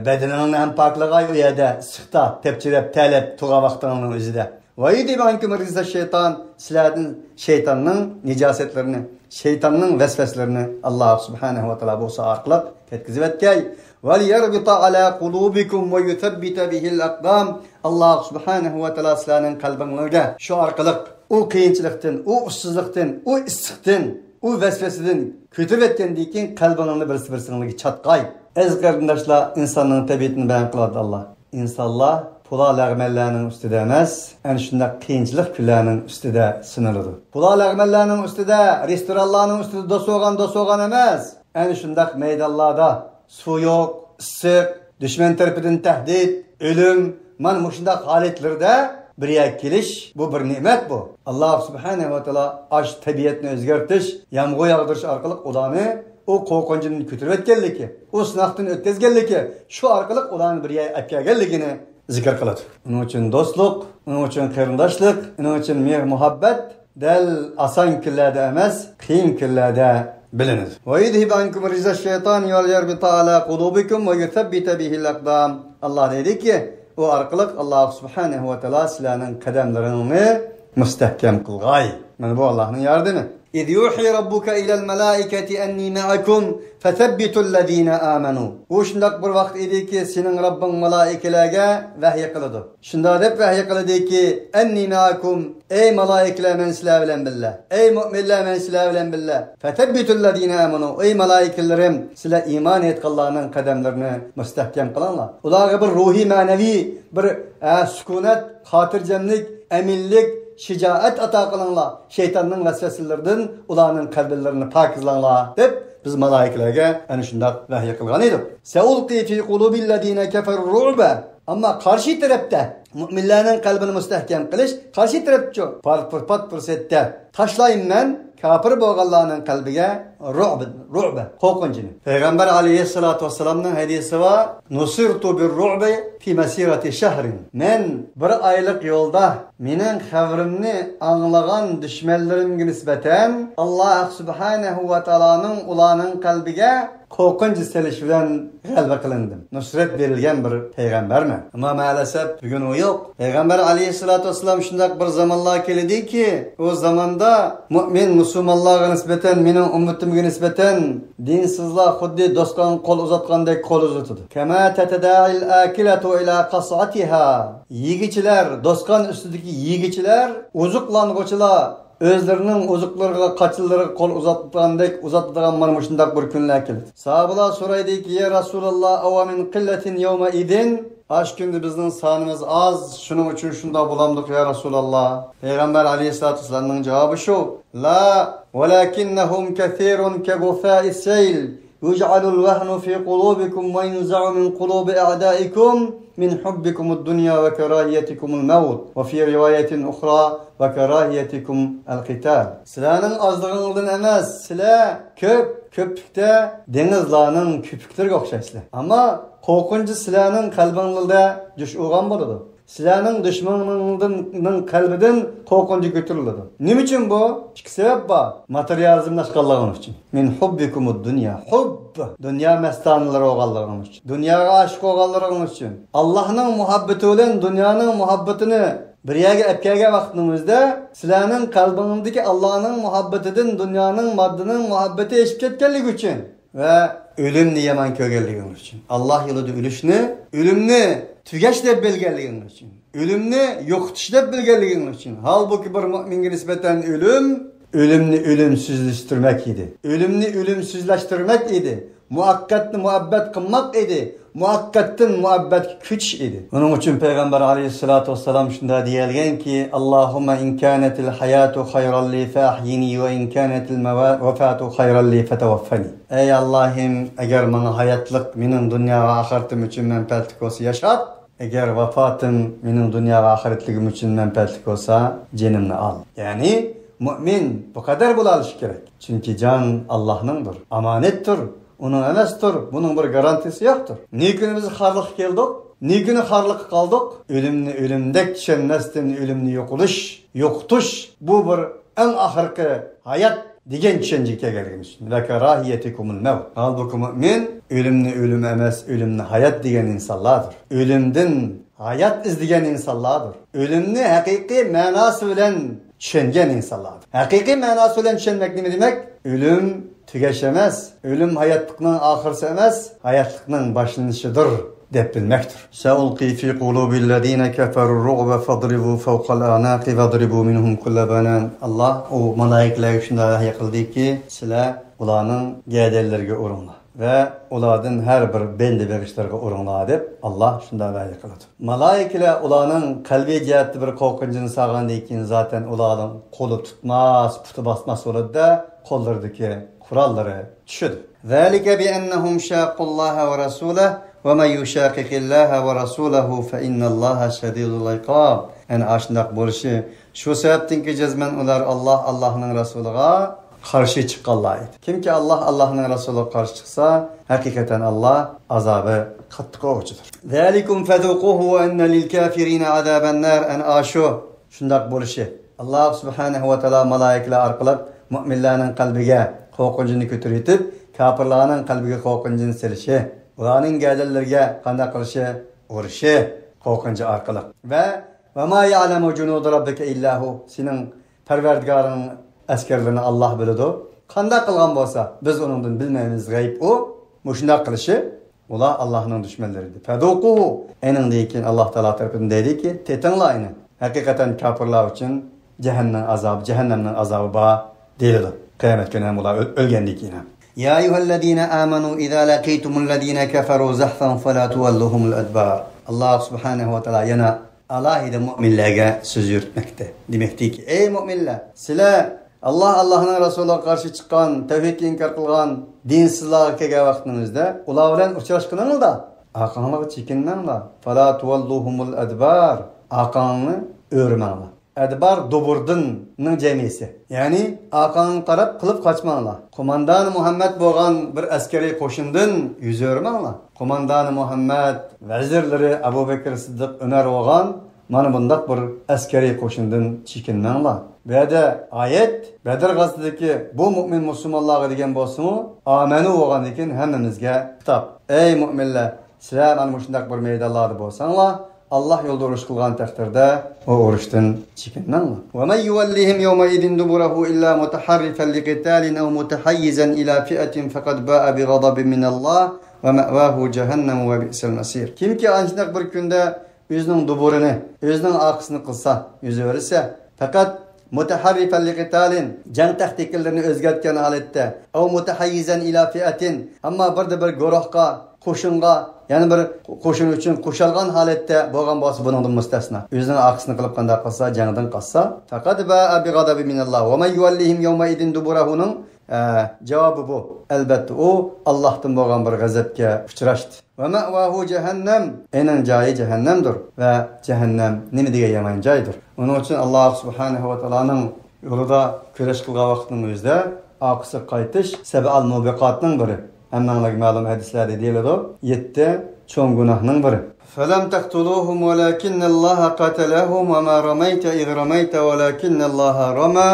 بەدىنىڭلارنى ھەم پاكلىغاي، ئۇ يەردە ئىسسىقتا تەپچىرەپ، تەرلەپ تۇرغان ۋاقتىڭلارنىڭ ئۆزىدە. ويذهب عنكم رجز الشيطان، سىلەردىن شەيتاننىڭ نىجاسەتلىرىنى، شەيتاننىڭ ۋەسۋەسىلىرىنى ئاللاھ سۇبھانەھۇ ۋە تائالا بۇ سۇ ئارقىلىق كەتكۈزۈۋەتكەي. وليربط على قلوبكم ويثبت به الأقدام. ئاللاھ سۇبھانەھۇ ۋە تائالا سىلەرنىڭ قەلبىڭلارگە شۇ ئارقىلىق ئۇ قىيىنچىلىقتىن، ئۇ ئۇسسۇزلۇقتىن، ئۇ ئىسسىقتىن، ئۇ ۋەسۋەسىدىن كۆتۈرۈۋەتكەندىن كېيىن قەلبىڭلارنى بىرسى بىرسىڭلارگە چاتقاي. ئەزىز قېرىنداشلار، ئىنساننىڭ تەبىئىتىنى بايان قىلىۋاتىدۇ ئاللاھ. ئىنسانلار پۇلا لەغمەنلەرنىڭ ئۈستىدە ئەمەس، ئەنە شۇنداق قىيىنچىلىق كۈنلەرنىڭ ئۈستىدە سىنىلىدۇ. پۇلا لەغمەنلەرنىڭ ئۈستىدە، رېستورانلارنىڭ ئۈستىدە دوسسوغان، دوسسوغان ئەمەس، ئەنە شۇنداق مەيدانلاردا سۇ يوق، ئىسسىق، دۈشمەن تەرىپىدىن تەھدىت، ئۆلۈم، مانا مۇشۇنداق ھالەتلىرىدە بىر يەرگە كېلىش، بۇ بىر نېمەت بۇ. ئاللاھ سۇبھانەھۇ ۋە تائالا ئاشۇ تەبىئەتنى ئۆزگەرتىش، يامغۇر ياغدۇرۇش ئارقىلىق ئۇلارنى ئۇ قورقۇنچىدىن كۆتۈرۈۋەتكەنلىكى، ئۇ سىناقتىن ئۆتكۈزگەنلىكى، شۇ ئارقىلىق ئۇلارنى بىر يەرگە ئەپكەلگەنلىكىنى زىكىر قىلىدۇ. ئۇنىڭ ئۈچۈن دوستلۇق، ئۇنىڭ ئۈچۈن قېرىنداشلىق، ئۇنىڭ ئۈچۈن مېھىر-مۇھەببەت دەل ئاسان كۈنلەردە ئەمەس، قىيىن كۈنلەردە بىلىنىدۇ. ويذهب عنكم رجز الشيطان وليربط على قلوبكم ويثبت به الأقدام. ئاللاھ دەيدىكى، ئۇ ئارقىلىق ئاللاھ سۇبھانەھۇ ۋە تائالا سىلەرنىڭ قەدەملىرىڭنى مۇستەھكەم قىلغاي. مانا بۇ ئاللاھنىڭ ياردىمى. إذ يوحي ربك إلى الملائكة أني معكم فثبتوا الذين آمنوا. ئۇ شۇنداق بىر ۋاقىت ئىدىكى، سېنىڭ رەببىڭ مالائىكىلەرگە ۋەھيى قىلىدۇ. شۇنداق دەپ ۋەھيى قىلدىكى، أني معكم، ئەي مالائىكىلەر، مەن سىلەر بىلەن بىللە. ئەي مۆمىنلەر، مەن سىلەر بىلەن بىللە. فثبتوا الذين آمنوا، ئەي مالائىكىلىرىم، سىلەر ئىمان ئېيتقانلارنىڭ قەدەملىرىنى مۇستەھكەم قىلىڭلار. ئۇلارغا بىر روھىي، مەنىۋى بىر، ئە، سۈكۈنەت، خاتىرجەملىك، ئەمىنلىك، شىجائەت ئاتا قىلىڭلار. شەيتاننىڭ ۋەسۋەسىلىرىدىن ئۇلارنىڭ قەلبلىرىنى پاكىزلاڭلار، دەپ بىز مالائىكىلەرگە ئەنە شۇنداق ۋەھيى قىلغان ئىدۇق. سألقي في قلوب الذين كفروا الرعب. ئەمما قارشى تەرەپتە مۆمىنلەرنىڭ قەلبىنى مۇستەھكەم قىلىش، قارشى تەرەپچۇ؟ پات پۇرسەتتە تاشلايمەن كاپىر بولغانلارنىڭ قەلبىگە رۇئب، رۇئب، قورقۇنچنى. پەيغەمبەر ئەلەيھىسسالاتۇ ۋەسسالامنىڭ ھەدىسى بار، نۇسىرتۇ بىر رۇئبى في مسيرة شهر. مەن بىر ئايلىق يولدا مېنىڭ خەۋىرىمنى ئاڭلىغان دۈشمەنلىرىمگە نىسبەتەن ئاللاھ سۇبھانەھۇ ۋە تائالانىڭ ئۇلارنىڭ قەلبىگە قورقۇنچ سېلىش بىلەن غەلىبە قىلىندىم. نۇسرەت بېرىلگەن بىر پەيغەمبەرمەن. ئەمما مەلەسەپ بۈگۈن ئۇ يوق. پەيغەمبەر ئەلەيھىسسالاتۇ ۋەسسالام شۇنداق بىر زامانلار كېلىدىكى، ئۇ زاماندا مۆمىن مۇسۇلمانلارغا نىسبەتەن، مېنىڭ ئۈممىتىمگە نىسبەتەن دىنسىزلار خۇددى دوستقا قول ئۇزاتقاندەك قول ئۇزىتىدۇ. كما تتداعى الآكلة إلى قصعتها. يېگۈچىلەر، دوستقان ئۈستىدىكى يېگۈچىلەر، ئوزۇقلانغۇچىلار ئۆزلىرىنىڭ ئوزۇقلىرىغا، قاچىلىرىغا قول ئۇزاتقاندەك ئۇزاتىدىغان مانا مۇشۇنداق بىر كۈنلەر كېلىدۇ. ساھابىلار سورايدىكى، يا رەسۇلاللاھ، أو من قلة يومئذ؟ ئاشۇ كۈندە بىزنىڭ سانىمىز ئاز، شۇنىڭ ئۈچۈن شۇنداق بولامدۇق، يا رەسۇلاللاھ؟ پەيغەمبەر ئەلەيھىسسالاتۇ ۋەسسالامنىڭ جاۋابى شۇ، لا، ولكنهم كثير كغثاء السيل، يجعل الوهن في قلوبكم وينزع من قلوب أعدائكم من حبكم الدنيا وكراهيتكم الموت، وفي رواية أخرى، وكراهيتكم القتال. سىلەرنىڭ ئازلىقىڭلاردىن ئەمەس، سىلەر كۆپ، كۆپلۈكتە دېڭىزلارنىڭ كۆپۈكلىرىگە ئوخشايسىلەر. ئەمما قورقۇنچى سىلەرنىڭ قەلبىڭلاردا جۇش ئۇرغان بولىدۇ. سىلەرنىڭ دۈشمىنىڭدىن، نىڭ قەلبىدىن قورقۇنچى كۆتۈرۈلىدۇ. نېمە ئۈچۈن بۇ؟ ئىككى سەۋەب بار. ماتېرىيالىزملاشقانلىقىڭ ئۈچۈن. من حبكم الدنيا. حب. دۇنيا مەستانىلىرى بولغانلىقىڭ ئۈچۈن. دۇنياغا ئاشىق بولغانلىقىڭ ئۈچۈن. ئاللاھنىڭ مۇھەببىتى بىلەن دۇنيانىڭ مۇھەببىتىنى بىر يەرگە ئەپ كەلگەن ۋاقتىڭىزدا، سىلەرنىڭ قەلبىڭىزدىكى ئاللاھنىڭ مۇھەببىتىدىن دۇنيانىڭ، ماددىنىڭ مۇھەببىتى ئېشىپ كەتكەنلىكى ئۈچۈن. ۋە ئۆلۈمنى يامان كۆرگەنلىكىڭ ئۈچۈن. ئاللاھ يولىدا ئۆلۈشنى، ئۆلۈمنى تۈگەش دەپ بىلگەنلىكىڭ ئۈچۈن. ئۆلۈمنى يوقىتىش دەپ بىلگەنلىكىڭ ئۈچۈن. ھالبۇكى، بىر مۆمىنگە نىسبەتەن ئۆلۈم، ئۆلۈمنى ئۆلۈمسىزلەشتۈرمەك ئىدى. ئۆلۈمنى ئۆلۈمسىزلەشتۈرمەك ئىدى. مۇۋەققەتنى مۇئەببەت قىلماق ئىدى، مۇۋەققەتتىن مۇئەببەتكە كۆچۈش ئىدى. ئۇنىڭ ئۈچۈن پەيغەمبەر ئەلەيھىسسالاتۇ ۋەسسالام شۇنداق دېيەلگەنكى، اللهم إن كانت الحياة خيرا لي فأحيني وإن كانت الوفاة خيرا لي فتوفني. ئەي ئاللاھىم، ئەگەر ماڭا ھاياتلىق مېنىڭ دۇنيا ۋە ئاخىرىتىم ئۈچۈن مەنپەئەتلىك بولسا ياشات، ئەگەر ۋاپاتىم مېنىڭ دۇنيا ۋە ئاخىرەتلىكىم ئۈچۈن مەنپەئەتلىك بولسا، جېنىمنى ئال. يەنى مۆمىن بۇ قەدەر بولالىشى كېرەك. چۈنكى جان ئاللاھنىڭدۇر، ئامانەتتۇر. ئۇنىڭ ئەمەستۇر، بۇنىڭ بىر گارانتىيىسى يوقتۇر. نى كۈنى بىز خارلىققا كەلدۇق، نى كۈنى خارلىققا قالدۇق. ئۆلۈمنى ئۆلۈمدەك چۈشەنمەستىن، ئۆلۈمنى يوقىلىش، يوقىتىش، بۇ بىر ئەڭ ئاخىرقى ھايات دېگەن چۈشەنچىگە كەلگەنلىكىمىز ئۈچۈن. ۋە كاراھىيەتىكۇمۇل مەۋت. ھالبۇكى، مۆمىن ئۆلۈمنى ئۆلۈم ئەمەس، ئۆلۈمنى ھايات دېگەن ئىنسانلاردۇر. ئۆلۈمدىن ھايات ئىزدىگەن ئىنسانلاردۇر. ئۆلۈمنى ھەقىقىي مەناسى بىلەن چۈشەنگەن ئىنسانلاردۇر. ھەقىقىي مەناسى بىلەن چۈشەنمەك نېمە دېمەك؟ ئۆلۈم تۈگەش ئەمەس، ئۆلۈم ھاياتلىقنىڭ ئاخىرىسى ئەمەس، ھاياتلىقنىڭ باشلىنىشىدۇر دەپ بىلمەكتۇر. سەئۇلقى فى قۇلۇبىللەزىنە كەفەرۇر رۇئبە فەضرىبۇ فەۋقەل ئەناقى ۋەضرىبۇ مىنھۇم كۇللە بەنان. ئاللاھ ئۇ مالائىكىلەرگە شۇنداق ۋەھىي قىلدىكى، سىلەر ئۇلارنىڭ گەدەنلىرىگە ئۇرۇڭلار ۋە ئۇلاردىن ھەر بىر بەندە بېغىشلىرىغا ئۇرۇڭلار دەپ ئاللاھ شۇنداق ۋەھىي قىلىدۇ. مالائىكىلەر ئۇلارنىڭ قەلبىي جەھەتتە بىر قورقۇنچىنى سالغاندىن كېيىن، زاتەن ئۇلارنىڭ قولى تۇتماس، پۇتى باسماس بولىدۇ-دە، قوللىرىدىكى قوراللىرى چۈشىدۇ. ذلك بأنهم شاقوا الله ورسوله ومن يشاقق الله ورسوله فإن الله شديد العقاب. يەنى ئاشۇنداق بولۇشى شۇ سەۋەبتىنكى، جەزمەن ئۇلار ئاللاھ، ئاللاھنىڭ رەسۇلىغا قارشى چىققانلار ئىدى. كىمكى ئاللاھ، ئاللاھنىڭ رەسۇلىغا قارشى چىقسا، ھەقىقەتەن ئاللاھ ئازابى قاتتىق بولغۇچىدۇر. ذلكم فذوقوه وأن للكافرين عذاب النار. ئەنە ئاشۇ شۇنداق بولۇشى، ئاللاھ سۇبھانەھۇ ۋە تائالا مالائىكىلەر ئارقىلىق مۆمىنلەرنىڭ قەلبىگە قورقۇنچىنى كۆتۈرۈۋېتىپ، كاپىرلارنىڭ قەلبىگە قورقۇنچىنى سېلىشى، ئۇلارنىڭ گەدەنلىرىگە قانداق قىلىشى، ئۇرۇشى قورقۇنچى ئارقىلىق. ۋە وما يعلم جنود ربك إلا هو. سېنىڭ پەرۋەردىگارىڭنىڭ ئەسكەرلىرىنى ئاللاھ بىلىدۇ. قانداق قىلغان بولسا، بىز ئۇنىڭدىن بىلمەيمىز، غەيب ئۇ. مۇشۇنداق قىلىشى، ئۇلار ئاللاھنىڭ دۈشمەنلىرى ئىدى. فذوقوه. ئېنىڭدىن كېيىن ئاللاھ تائالا تەرىپىدىن دەيدىكى، تېتىڭلار ئېنى. ھەقىقەتەن كاپىرلار ئۈچۈن جەھەننەم ئازابى، جەھەننەمنىڭ ئازابى بار دېيىلىدۇ. قىيامەت كۈنى ھەم ئۇلار ئۆل-، ئۆلگەندىن كېيىن ھەم. يا أيها الذين آمنوا إذا لقيتم الذين كفروا زحفا فلا تولوهم الأدبار. ئاللاھ سۇبھانەھۇ ۋە تائالا يەنە ئالاھىدە مۆمىنلەرگە سۆز يۈرۈتمەكتە. دېمەكتىكى، ئەي مۆمىنلەر، سىلەر ئاللاھ، ئاللاھنىڭ رەسۇلىغا قارشى چىققان، تەۋھىدنى ئىنكار قىلغان دىنسىزلارغا كەلگەن ۋاقتىڭىزدا، ئۇلار بىلەن ئۇچراشقىنىڭلاردا ئارقاڭلارغا چېكىنمەڭلار. فلا تولوهم الأدبار. ئارقاڭنى ئۆرۈمەڭلار. ئەدبار دوبۇردىننىڭ جەمئىسى. يەنى ئارقاڭغا قاراپ قىلىپ قاچماڭلار. قوماندان مۇھەممەد بولغان بىر ئەسكەرىي قوشۇندىن يۈز ئۆرۈمەڭلار. قوماندان مۇھەممەد، ۋەزىرلىرى ئەبۇ بەكرى سىددىق، ئۆمەر بولغان مانا بۇنداق بىر ئەسكەرىي قوشۇندىن چېكىنمەڭلار. بۇ يەردە ئايەت بەدر غەزۋىسىدىكى بۇ مۆمىن مۇسۇلمانلارغا دېگەن بولسىمۇ، ئامەنۇ بولغاندىن كېيىن ھەممىمىزگە خىتاب. ئەي مۆمىنلەر، سىلەر مانا مۇشۇنداق بىر مەيدانلاردا بولساڭلار، ئاللاھ يولىدا ئۇرۇش قىلغان تەقدىردە، ئۇ ئۇرۇشتىن چېكىنمەڭلار. ومن يولهم يومئذ دبره إلا متحرفا لقتال أو متحيزا إلى فئة فقد باء بغضب من الله ومأواه جهنم وبئس المصير. كىمكى ئاشۇنداق بىر كۈندە ئۆزىنىڭ دۇبۇرىنى، ئۆزىنىڭ ئارقىسىنى قىلسا، يۈز ئۆرۈسە، پەقەت مۇتەھەررىفەن لىقىتالىن، جەڭ تاكتىكىلىرىنى ئۆزگەرتكەن ھالەتتە، ئەۋ مۇتەھەييىزەن ئىلا فىئەتىن، ئەمما بىردە بىر گۇرۇھقا، قوشۇنغا، يەنە بىر قوشۇن ئۈچۈن قوشۇلغان ھالەتتە بولغان بولسا، بۇنىڭدىن مۇستەسنا. ئۆزىنىڭ ئارقىسىنى قىلىپ قانداق قىلسا، جەڭدىن قاچسا، فەقەد باءە بىغەزەبىن مىنەللاھ ۋە مەن يۇۋەللىھىم يەۋمەئىزىن دۇبۇرەھۇنىڭ، ئە، جاۋابى بۇ. ئەلبەتتە، ئۇ ئاللاھتىن بولغان بىر غەزەپكە ئۇچراشتى. ۋە مەۋاھۇ جەھەننەم، ئېنىڭ جايى جەھەننەمدۇر. ۋە جەھەننەم نېمە دېگەن يامان جايدۇر. ئۇنىڭ ئۈچۈن ئاللاھ سۇبھانەھۇ ۋە تائالانىڭ يولىدا كۈرەش قىلغان ۋاقىتنىڭ ئۆزىدە ئارقىسىغا قايتىش سەبئەل مۇبىقاتنىڭ بىرى. ھەممەڭلارگە مەلۇم ھەدىسلەردە دېيىلىدۇ، يەتتە چوڭ گۇناھنىڭ بىرى. فلم تقتلوهم ولكن الله قتلهم وما رميت إذ رميت ولكن الله رمى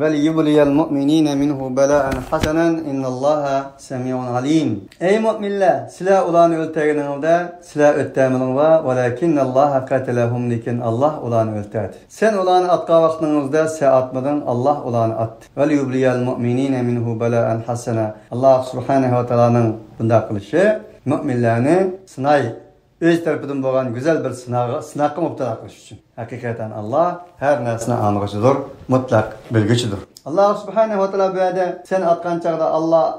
وليبلي المؤمنين منه بلاء حسنا إن الله سميع عليم. ئەي مۆمىنلەر، سىلەر ئۇلارنى ئۆلتۈرگىنىڭلار، سىلەر ئۆلتۈرمىدىڭلار، ۋەلەكىننەللاھە قەتەلەھۇم، لېكىن ئاللاھ ئۇلارنى ئۆلتۈردى. سەن ئۇلارنى ئاتقان ۋاقتىڭىزدا سەن ئاتمىدىڭ، ئاللاھ ئۇلارنى ئاتتى. ۋەليۇبلىيەل مۇئمىنىنە مىنھۇ بەلائەن ھەسەنە. ئاللاھ سۇبھانەھۇ ۋە تائالانىڭ بۇنداق قىلىشى مۆمىنلەرنى سىناي، ئۆز تەرىپىدىن بولغان گۈزەل بىر سىناغا، سىناققا مۇپتىلا قىلىش ئۈچۈن. ھەقىقەتەن ئاللاھ ھەر نەرسىنى ئاڭلىغۇچىدۇر، مۇتلەق بىلگۈچىدۇر. ئاللاھ سۇبھانەھۇ ۋە تائالا بۇ يەردە سەن ئاتقان چاغدا ئاللاھ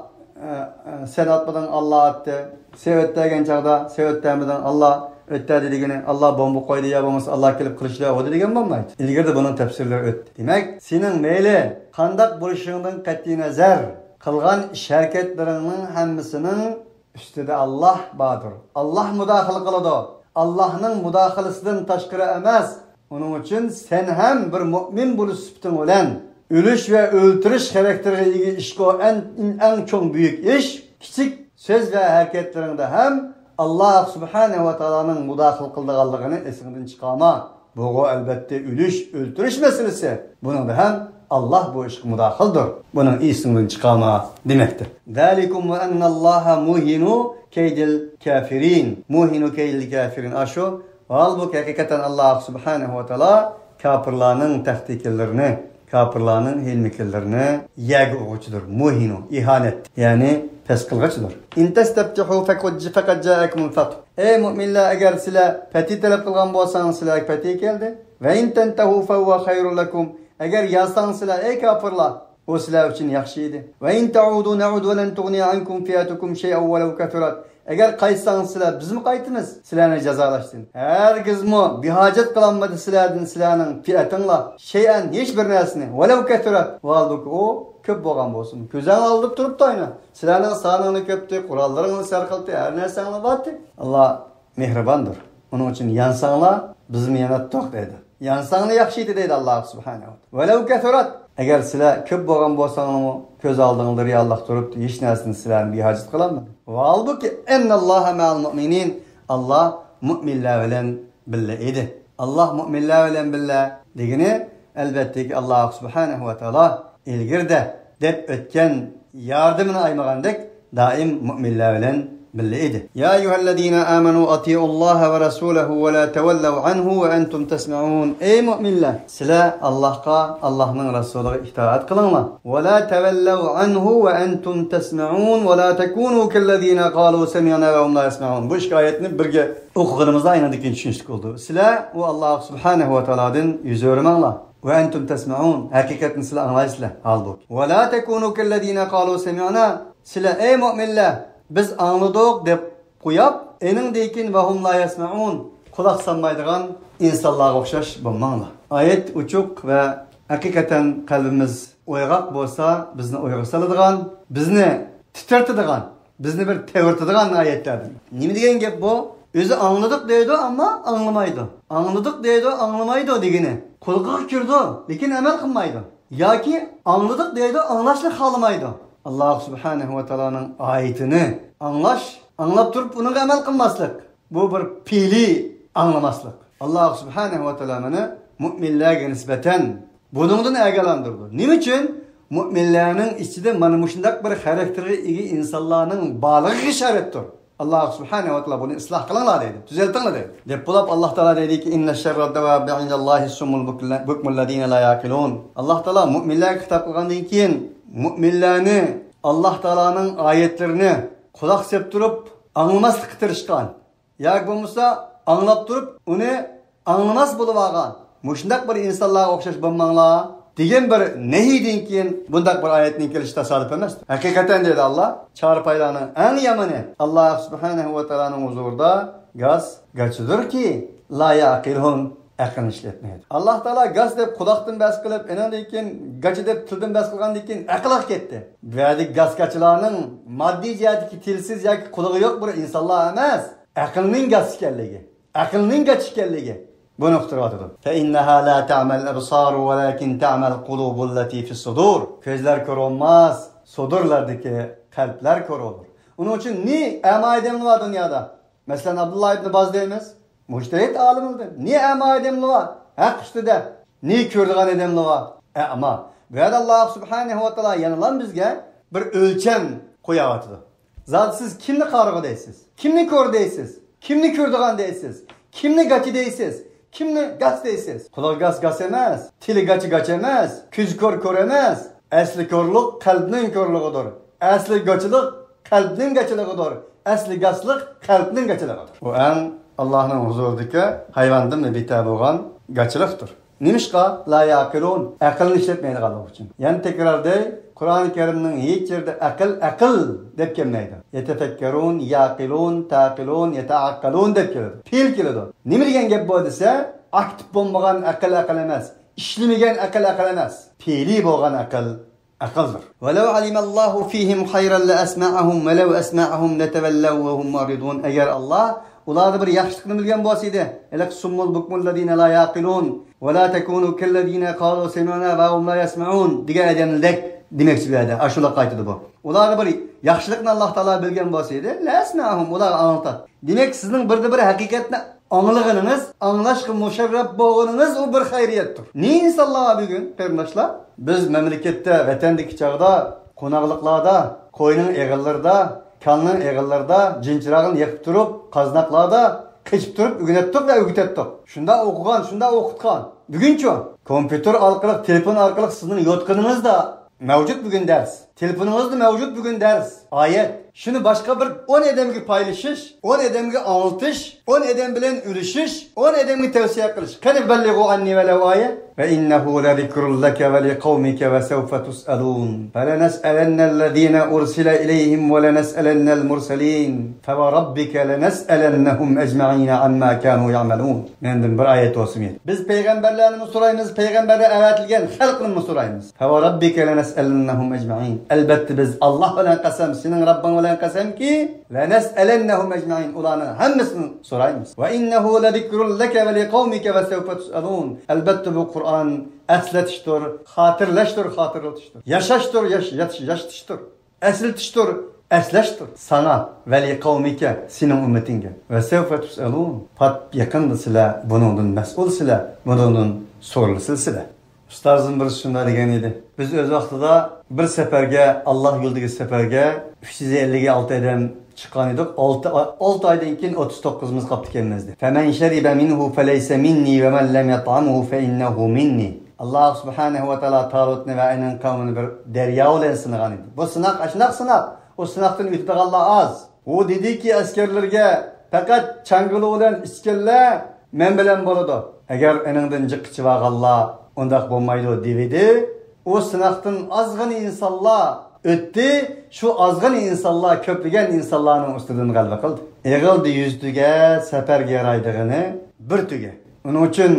ئە، ئە، سەن ئاتمىدىڭ، ئاللا ئاتتى. سەن ئۆتتەرگەن چاغدا، سەن ئۆتتەرمىدىڭ، ئاللا ئۆتتەردى دېگىنى، ئاللا بومبا قويدى يا بولمىسا ئاللا كېلىپ قىلىچ بىلەن ئۇردى دېگەن بولمايدۇ. ئىلگىرىدە بۇنىڭ تەپسىرلىرى ئۆتتى. دېمەك، سېنىڭ مەيلى قانداق بولۇشۇڭدىن قەتئىينەزەر، قىلغان ئىش-ھەرىكەتلىرىڭنىڭ ھەممىسىنىڭ ئۈستىدە ئاللا باردۇر. ئاللا مۇداخىلە قىلىدۇ. ئاللانىڭ مۇداخىلىسىدىن تاشقىرى ئەمەس. ئۇنىڭ ئۈچۈن سەن ھەم بىر مۆمىن بولۇش سۈپىتىڭ بىلەن ئۆلۈش ۋە ئۆلتۈرۈش خاراكتېرىگە ئىگە ئىشقۇ ئەن، ئەڭ چوڭ بۈيۈك ئىش، كىچىك سۆز ۋە ھەرىكەتلىرىڭدە ھەم ئاللا سۇبھانەھۇ ۋە تائالانىڭ مۇداخىلە قىلىدىغانلىقىنى ئېسىڭدىن چىقارما. بۇغۇ، ئەلۋەتتە، ئۆلۈش، ئۆلتۈرۈش مەسىلىسى. بۇنىڭدا ھەم ئاللا بۇ ئىشقا مۇداخىلدۇر. بۇنىڭ ئېسىڭدىن چىقارما دېمەكتە. ذلكم وأن الله موهن كيد الكافرين. موهن كيد الكافرين. ئاشۇ ھالبۇكى ھەقىقەتەن ئاللا سۇبھانەھۇ ۋە تائالا كاپىرلارنىڭ تەخت-تەيكىللىرىنى، كاپىرلارنىڭ ھىيلە-مىكىرلىرىنى يەرگە ئۇرغۇچىدۇر. موھىنۇ، ئىھانەت، يەنى پەس قىلغۇچىدۇر. إن تستفتحوا فقد، فقد جاءكم الفتح. ئەي مۆمىنلەر، ئەگەر سىلەر پەتھى تەلەپ قىلغان بولساڭلار، سىلەرگە پەتھى كەلدى. وإن تنتهوا فهو خير لكم. ئەگەر يانساڭلار سىلەر، ئەي كاپىرلار، ئۇ سىلەر ئۈچۈن ياخشى ئىدى. وإن تعودوا نعد ولن تغني عنكم فئتكم شيئا ولو كثرت. ئەگەر قايتساڭلار سىلەر، بىزمۇ قايتىمىز، سىلەرنى جازالاشتىن. ھەرگىزمۇ بىھاجەت قىلالمىدى سىلەردىن سىلەرنىڭ پىئەتىڭلار شەيئەن، ھېچ بىر نەرسىنى، ۋەلەۋ كەسۇرەت، ۋاھالبۇكى ئۇ كۆپ بولغان بولسۇن. كۆزۈڭلار ئالدىدا تۇرۇپتۇ ئاينا. سىلەرنىڭ سانىڭلار كۆپتى، قوراللىرىڭلار ھەر خىلتى، ھەر نەرسەڭلار بارتى. ئاللا مېھرىباندۇر. ئۇنىڭ ئۈچۈن يانساڭلار، بىزمۇ ياناتتۇق دەيدۇ. يانساڭلار ياخشى ئىدى دەيدۇ ئاللا سۇبھانەھۇ ۋە تائالا. ۋەلەۋ كەسۇرەت، ئەگەر سىلەر كۆپ بولغان بولساڭلارمۇ، كۆز ئالدىڭلار رېئاللىق تۇرۇپتۇ، ھېچ نەرسىدىن سىلەرنى بىھاجەت قىلالمىدى. ۋەھالبۇكى، ئىننەللاھە مەئەل مۇئمىنىن، ئاللا مۆمىنلەر بىلەن بىللە ئىدى. ئاللا مۆمىنلەر بىلەن بىللە دېگىنى، ئەلۋەتتىكى، ئاللا سۇبھانەھۇ ۋە تائالا ئىلگىرىدە دەپ ئۆتكەن ياردىمىنى ئايىمىغاندەك، دائىم مۆمىنلەر بىلەن بىللە ئىدى. يا أيها الذين آمنوا أطيعوا الله ورسوله ولا تولوا عنه وأنتم تسمعون. ئەي مۆمىنلەر، سىلەر ئاللاھقا، ئاللاھنىڭ رەسۇلىغا ئىتائەت قىلىڭلار. ولا تولوا عنه وأنتم تسمعون ولا تكونوا كالذين قالوا سمعنا وهم لا يسمعون. بۇ ئىككى ئايەتنى بىرگە ئوقۇغىنىمىزدا ئاندىن كېيىن چۈشىنىشلىك بولىدۇ. سىلەر ئۇ ئاللا سۇبھانەھۇ ۋە تائالادىن يۈز ئۆرۈمەڭلار. وأنتم تسمعون. ھەقىقەتنى سىلەر ئاڭلايسىلەر، ھالبۇكى. ولا تكونوا كالذين قالوا سمعنا. سىلەر، ئەي مۆمىنلەر، بىز ئاڭلىدۇق دەپ قويۇپ، ئېنىڭدىن كېيىن وهم لا يسمعون، قۇلاق سالمايدىغان ئىنسانلارغا ئوخشاش بولماڭلار. ئايەت ئوچۇق ۋە ھەقىقەتەن قەلبىمىز ئويغاق بولسا، بىزنى ئويغا سالىدىغان، بىزنى تىترىتىدىغان، بىزنى بىر تەۋرىتىدىغان ئايەتلەردىن. نېمە دېگەن گەپ بۇ؟ ئۆزى ئاڭلىدۇق دەيدۇ، ئەمما ئاڭلىمايدۇ. ئاڭلىدۇق دەيدۇ، ئاڭلىمايدۇ دېگىنى. قۇلىقىغا كىرىدۇ، لېكىن ئەمەل قىلمايدۇ. ياكى ئاڭلىدۇق دەيدۇ، ئاڭلاشنى خالىمايدۇ. ئاللا سۇبھانەھۇ ۋە تائالانىڭ ئايىتىنى ئاڭلاش، ئاڭلاپ تۇرۇپ ئۇنىڭغا ئەمەل قىلماسلىق. بۇ بىر پېئىلىي ئاڭلىماسلىق. ئاللا سۇبھانەھۇ ۋە تائالا مانا مۆمىنلەرگە نىسبەتەن بۇنىڭدىن ئاگاھلاندۇرىدۇ. نېمە ئۈچۈن؟ مۆمىنلەرنىڭ ئىچىدە مانا مۇشۇنداق بىر خاراكتېرغا ئىگە ئىنسانلارنىڭ بارلىقىغا ئىشارەتتۇر. ئاللا سۇبھانەھۇ ۋە تائالا بۇنى ئىسلاھ قىلىڭلار دەيدۇ، تۈزەلتىڭلار دەيدۇ. دەپ بولۇپ، ئاللا تائالا دەيدۇكى، إن شر الدواب عند الله الصم البكم الذين لا يعقلون. ئاللا تائالا مۆمىنلەرگە خىتاب قىلغاندىن كېيىن، مۆمىنلەرنى ئاللا تائالانىڭ ئايەتلىرىنى قۇلاق سېلىپ تۇرۇپ ئاڭلىماسلىققا تىرىشقان ياكى بولمىسا ئاڭلاپ تۇرۇپ ئۇنى ئاڭلىماس بولۇپ ئالغان مۇشۇنداق بىر ئىنسانلارغا ئوخشاش بولماڭلار دېگەن بىر نەھىيدىن كېيىن بۇنداق بىر ئايەتنىڭ كېلىشى تاسادىپ ئەمەس. ھەقىقەتەن دەيدۇ ئاللا، چارپايلارنىڭ ئەڭ يامىنى ئاللا سۇبھانەھۇ ۋە تائالانىڭ ھۇزۇرىدا گاس گاچىدۇركى، لا يعقلون، ئەقىلنى ئىشلەتمەيدۇ. ئاللا تائالا گاس دەپ قۇلاقتىن بەس قىلىپ، ئېنىڭدىن كېيىن گاچا دەپ تىلدىن بەس قىلغاندىن كېيىن ئەقىلگە كەتتى. بۇ يەردىكى گاس گاچىلارنىڭ ماددىي جەھەتتىكى تىلسىز ياكى قۇلىقى يوق بىر ئىنسانلار ئەمەس، ئەقىلنىڭ گاس ئىكەنلىكى، ئەقىلنىڭ گاچا ئىكەنلىكى بۇنى ئۇقتۇرۇۋاتىدۇ. فإنها لا تعمى الأبصار ولكن تعمى القلوب التي في الصدور. كۆزلەر كۆرۈۋالماس، سۇدۇرلاردىكى قەلبلەر كۆرۈۋالىدۇ. ئۇنىڭ ئۈچۈن نى ئەما ئادەملەر بار دۇنيادا. مەسىلەن، ئابدۇللا ئىبنى باز دەيمىز، مۇجتەھىد ئالىملىدىن. نى ئەما ئادەملەر بار ھەق ئۈستىدە، نى كۆرىدىغان ئادەملەر بار ئەما. بۇ يەردە ئاللا سۇبھانەھۇ ۋە تائالا يەنىلا بىزگە بىر ئۆلچەم قويۇۋاتىدۇ. زادى سىز كىمنى قارىغۇ دەيسىز؟ كىمنى كۆر دەيسىز؟ كىمنى كۆرىدىغان دەيسىز؟ كىمنى گاچا دەيسىز؟ كىمنى گاس دەيسىز؟ قۇلىقى گاس گاس ئەمەس، تىلى گاچا گاچا ئەمەس، كۆزى كور كور ئەمەس. ئەسلى كورلۇق قەلبنىڭ كورلۇقىدۇر. ئەسلى گاچىلىق قەلبنىڭ گاچىلىقىدۇر. ئەسلى گاسلىق قەلبنىڭ گاچىلىقىدۇر. ئۇ ئەڭ ئاللانىڭ ھۇزۇرىدىكى ھايۋاندىنمۇ بىتەر بولغان گاچىلىقتۇر. نېمىشقا؟ لا يعقلون، ئەقىلنى ئىشلەتمەيدىغانلىقى ئۈچۈن. يەنە تەكرار دەي، قۇرئانى كەرىمنىڭ ھېچ يېرىدە ئەقىل، ئەقىل دەپ كەلمەيدۇ. يەتەپەككەرۇن، يەقىلۇن، تەقىلۇن، يەتەئەققەلۇن دەپ كېلىدۇ. پېئىل كېلىدۇ. نېمە دېگەن گەپ بۇ دېسە، ئاكتىپ بولمىغان ئەقىل ئەقىل ئەمەس. ئىشلىمىگەن ئەقىل ئەقىل ئەمەس. پېئىلى بولغان ئەقىل ئەقىلدۇر. ولو علم الله فيهم خيرا لأسمعهم ولو أسمعهم لتولوا وهم معرضون. ئەگەر ئاللا ئۇلاردا بىر ياخشىلىقنى بىلگەن بولسا ئىدى، ھېلىقى سم البكم الذين لا يعقلون ولا تكونوا كالذين قالوا سمعنا وهم لا يسمعون دېگەن ئادەملەردەك دېمەكچى بۇ يەردە. ئاشۇلا قايتىدۇ بۇ. ئۇلاردا بىر ياخشىلىقنى ئاللا تائالا بىلگەن بولسا ئىدى، لأسمعهم، ئۇلارغا ئاڭلىتاتتى. دېمەك، سىزنىڭ بىردە بىر ھەقىقەتنى ئاڭلىغىنىڭىز، ئاڭلاشقا مۇشەررەپ بولغىنىڭىز ئۇ بىر خەيرىيەتتۇر. نى ئىنسانلار بۈگۈن، قېرىنداشلار، بىز مەملىكەتتە، ۋەتەندىكى چاغدا، قوناقلىقلاردا، قوينىڭ ئېغىللىرىدا، كالىنىڭ ئېغىللىرىدا، جىنچىراغنى يېقىپ تۇرۇپ، قازناقلاردا قېچىپ تۇرۇپ ئۆگىنەتتۇق ۋە ئۆگىتەتتۇق. شۇنداق ئوقۇغان، شۇنداق ئوقۇتقان. بۈگۈنچۇ؟ كومپيۇتېر ئارقىلىق، تېلېفون ئارقىلىق سىزنىڭ يوتقىنىڭىزدا مەۋجۇت بۈگۈن دەرس. تېلېفونىڭىزدا مەۋجۇت بۈگۈن دەرس، ئايەت. شۇنى باشقا بىر ئون ئادەمگە پايلىشىش، ئون ئادەمگە ئاڭلىتىش، ئون ئادەمگە ئۆرۈشۈش، ئون ئادەمگە تەۋسىيە قىلىش. قېنى، بلغوا عني ولو آية. وإنه لذكر لك ولقومك وسوف تسألون. فلنسألن الذين أرسل إليهم ولنسألن المرسلين. فوربك لنسألنهم أجمعين عما كانوا يعملون. مەندىن بىر ئايەت بولسۇن. بىز پەيغەمبەرلەرنىمۇ سورايمىز، پەيغەمبەرلەر ئەۋەتىلگەن خەلقنىمۇ سورايمىز. فوربك لنسألنهم أجمعين. ئەلبەتتە بىز، ئاللا بىلەن قەسەم، سېنىڭ رەببىڭ بىلەن قەسەمكى، لنسألنهم أجمعين، ئۇلارنىڭ ھەممىسىنى سورايمىز. وإنه لذكر لك ولقومك وسوف تسألون. ئەلبەتتە بۇ قۇرئان ئەسلىتىشتۇر، خاتىرىلەشتۇر، خاتىرىلىتىشتۇر. ياشاشتۇر، ياش-، ياش-، ياشىتىشتۇر. ئەسلىتىشتۇر، ئەسلەشتۇر. ساڭا ۋە لقومك، سېنىڭ ئۈممىتىڭگە. وسوف تسألون. پات يېقىندا سىلەر بۇنىڭدىن مەسئۇلسىلەر، بۇنىڭدىن سورىلىسىلەر سىلەر. ئۇستازدىن بىرسى شۇنداق دېگەن ئىدى. بىز ئۆز ۋاقتىدا بىر سەپەرگە، ئاللا يولىدىكى سەپەرگە ئۈچ يۈز ئەللىك ئالتە ئادەم چىققان ئىدۇق. ئالتە ئاي، ئالتە ئايدىن كېيىن ئوتتۇز توققۇزىمىز قاپتىكەنمىز دېدى. فمن شرب منه فليس مني ومن لم يطعمه فإنه مني. ئاللا سۇبھانەھۇ ۋە تائالا تالۇتنى ۋە ئۇنىڭ قەۋمىنى بىر دەريا بىلەن سىنىغان ئىدى. بۇ سىناق ئاشۇنداق سىناق. ئۇ سىناقتىن ئۆتىدىغانلار ئاز. ئۇ دېدىكى ئەسكەرلىرىگە، پەقەت چاڭگىلى بىلەن ئىچكەنلەر مەن بىلەن بولىدۇ. ئەگەر ئېنىڭدىن جىققا چىۋالغانلار ئۇنداق بولمايدۇ دېۋىدى. ئۇ سىناقتىن ئازغىنە ئىنسانلار ئۆتتى. شۇ ئازغىنە ئىنسانلار كۆپلىگەن ئىنسانلارنىڭ ئۈستىدىن غەلىبە قىلدى. ئېغىلدا يۈز تۈگە، سەپەرگە يارايدىغىنى بىر تۈگە. ئۇنىڭ ئۈچۈن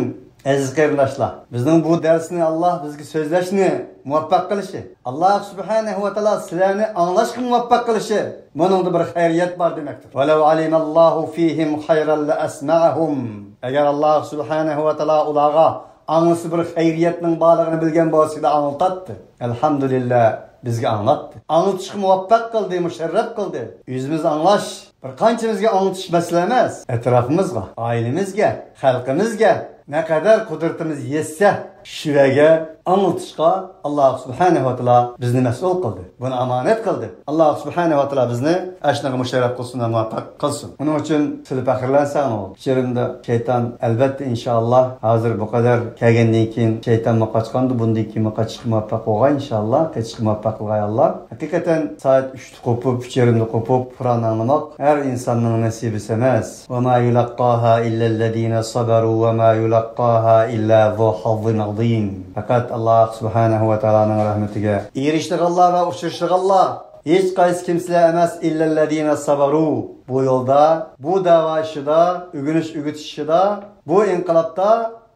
ئەزىز قېرىنداشلار، بىزنىڭ بۇ دەرسنى، ئاللا بىزگە سۆزلەشنى مۇۋەپپەق قىلىشى، ئاللا سۇبھانەھۇ ۋە تائالا سىلەرنى ئاڭلاشقا مۇۋەپپەق قىلىشى، بۇنىڭدا بىر خەيرىيەت بار دېمەكتۇر. ولو علم الله فيهم خيرا لأسمعهم. ئەگەر ئاللا سۇبھانەھۇ ۋە تائالا ئۇلارغا ئاڭلىسا بىر خەيرىيەتنىڭ بارلىقىنى بىلگەن بولسا ئىدى، ئاڭلىتاتتى. ئەلھەمدۇلىللا، بىزگە ئاڭلاتتى. ئاڭلىتىشقا مۇۋەپپەق قىلدى، مۇشەررەپ قىلدى. ئۆزىمىز ئاڭلاش بىر قانچىمىزگە ئاڭلىتىش مەسىلە ئەمەس. ئەتراپىمىزغا، ئائىلىمىزگە، خەلقىمىزگە نەقەدەر قۇدرىتىمىز يەتسە، شۇ يەرگە ئاڭلىتىشقا ئاللا سۇبھانەھۇ ۋە تائالا بىزنى مەسئۇل قىلدى. بۇنى ئامانەت قىلدى. ئاللا سۇبھانەھۇ ۋە تائالا بىزنى ئاشۇنىڭغا مۇشەررەپ قىلسۇن ۋە مۇۋەپپەق قىلسۇن. ئۇنىڭ ئۈچۈن سىلى پەخىرلەنسەڭ بولدى. ئىچىرىمدە شەيتان، ئەلۋەتتە، ئىنشائاللا، ھازىر بۇ قەدەر كەلگەندىن كېيىن شەيتانمۇ قاچقاندۇ، بۇندىن كېيىنمۇ قاچىشقا مۇۋەپپەق بولغاي، ئىنشائاللا، قېچىشقا مۇۋەپپەق قىلغاي ئاللا. ھەقىقەتەن سائەت ئۈچتە قوپۇپ، ئۈچ يېرىمدە قوپۇپ، قۇرئان ئاڭلىماق ھەر ئىنساننىڭ نەسىبىسى ئەمەس. وما يلقاها إلا الذين صبروا وما يلقاها إلا ذو حظ عظيم. پەقەت ئاللا سۇبھانەھۇ ۋە تائالانىڭ رەھمىتىگە ئېرىشىدىغانلار ۋە ئۇچرىشىدىغانلار ھېچقايسى كىمسىلەر ئەمەس، إلا الذين صبروا. بۇ يولدا، بۇ دەۋا ئىشىدا، ئۆگىنىش ئۆگىتىش ئىشىدا، بۇ ئىنقىلابتا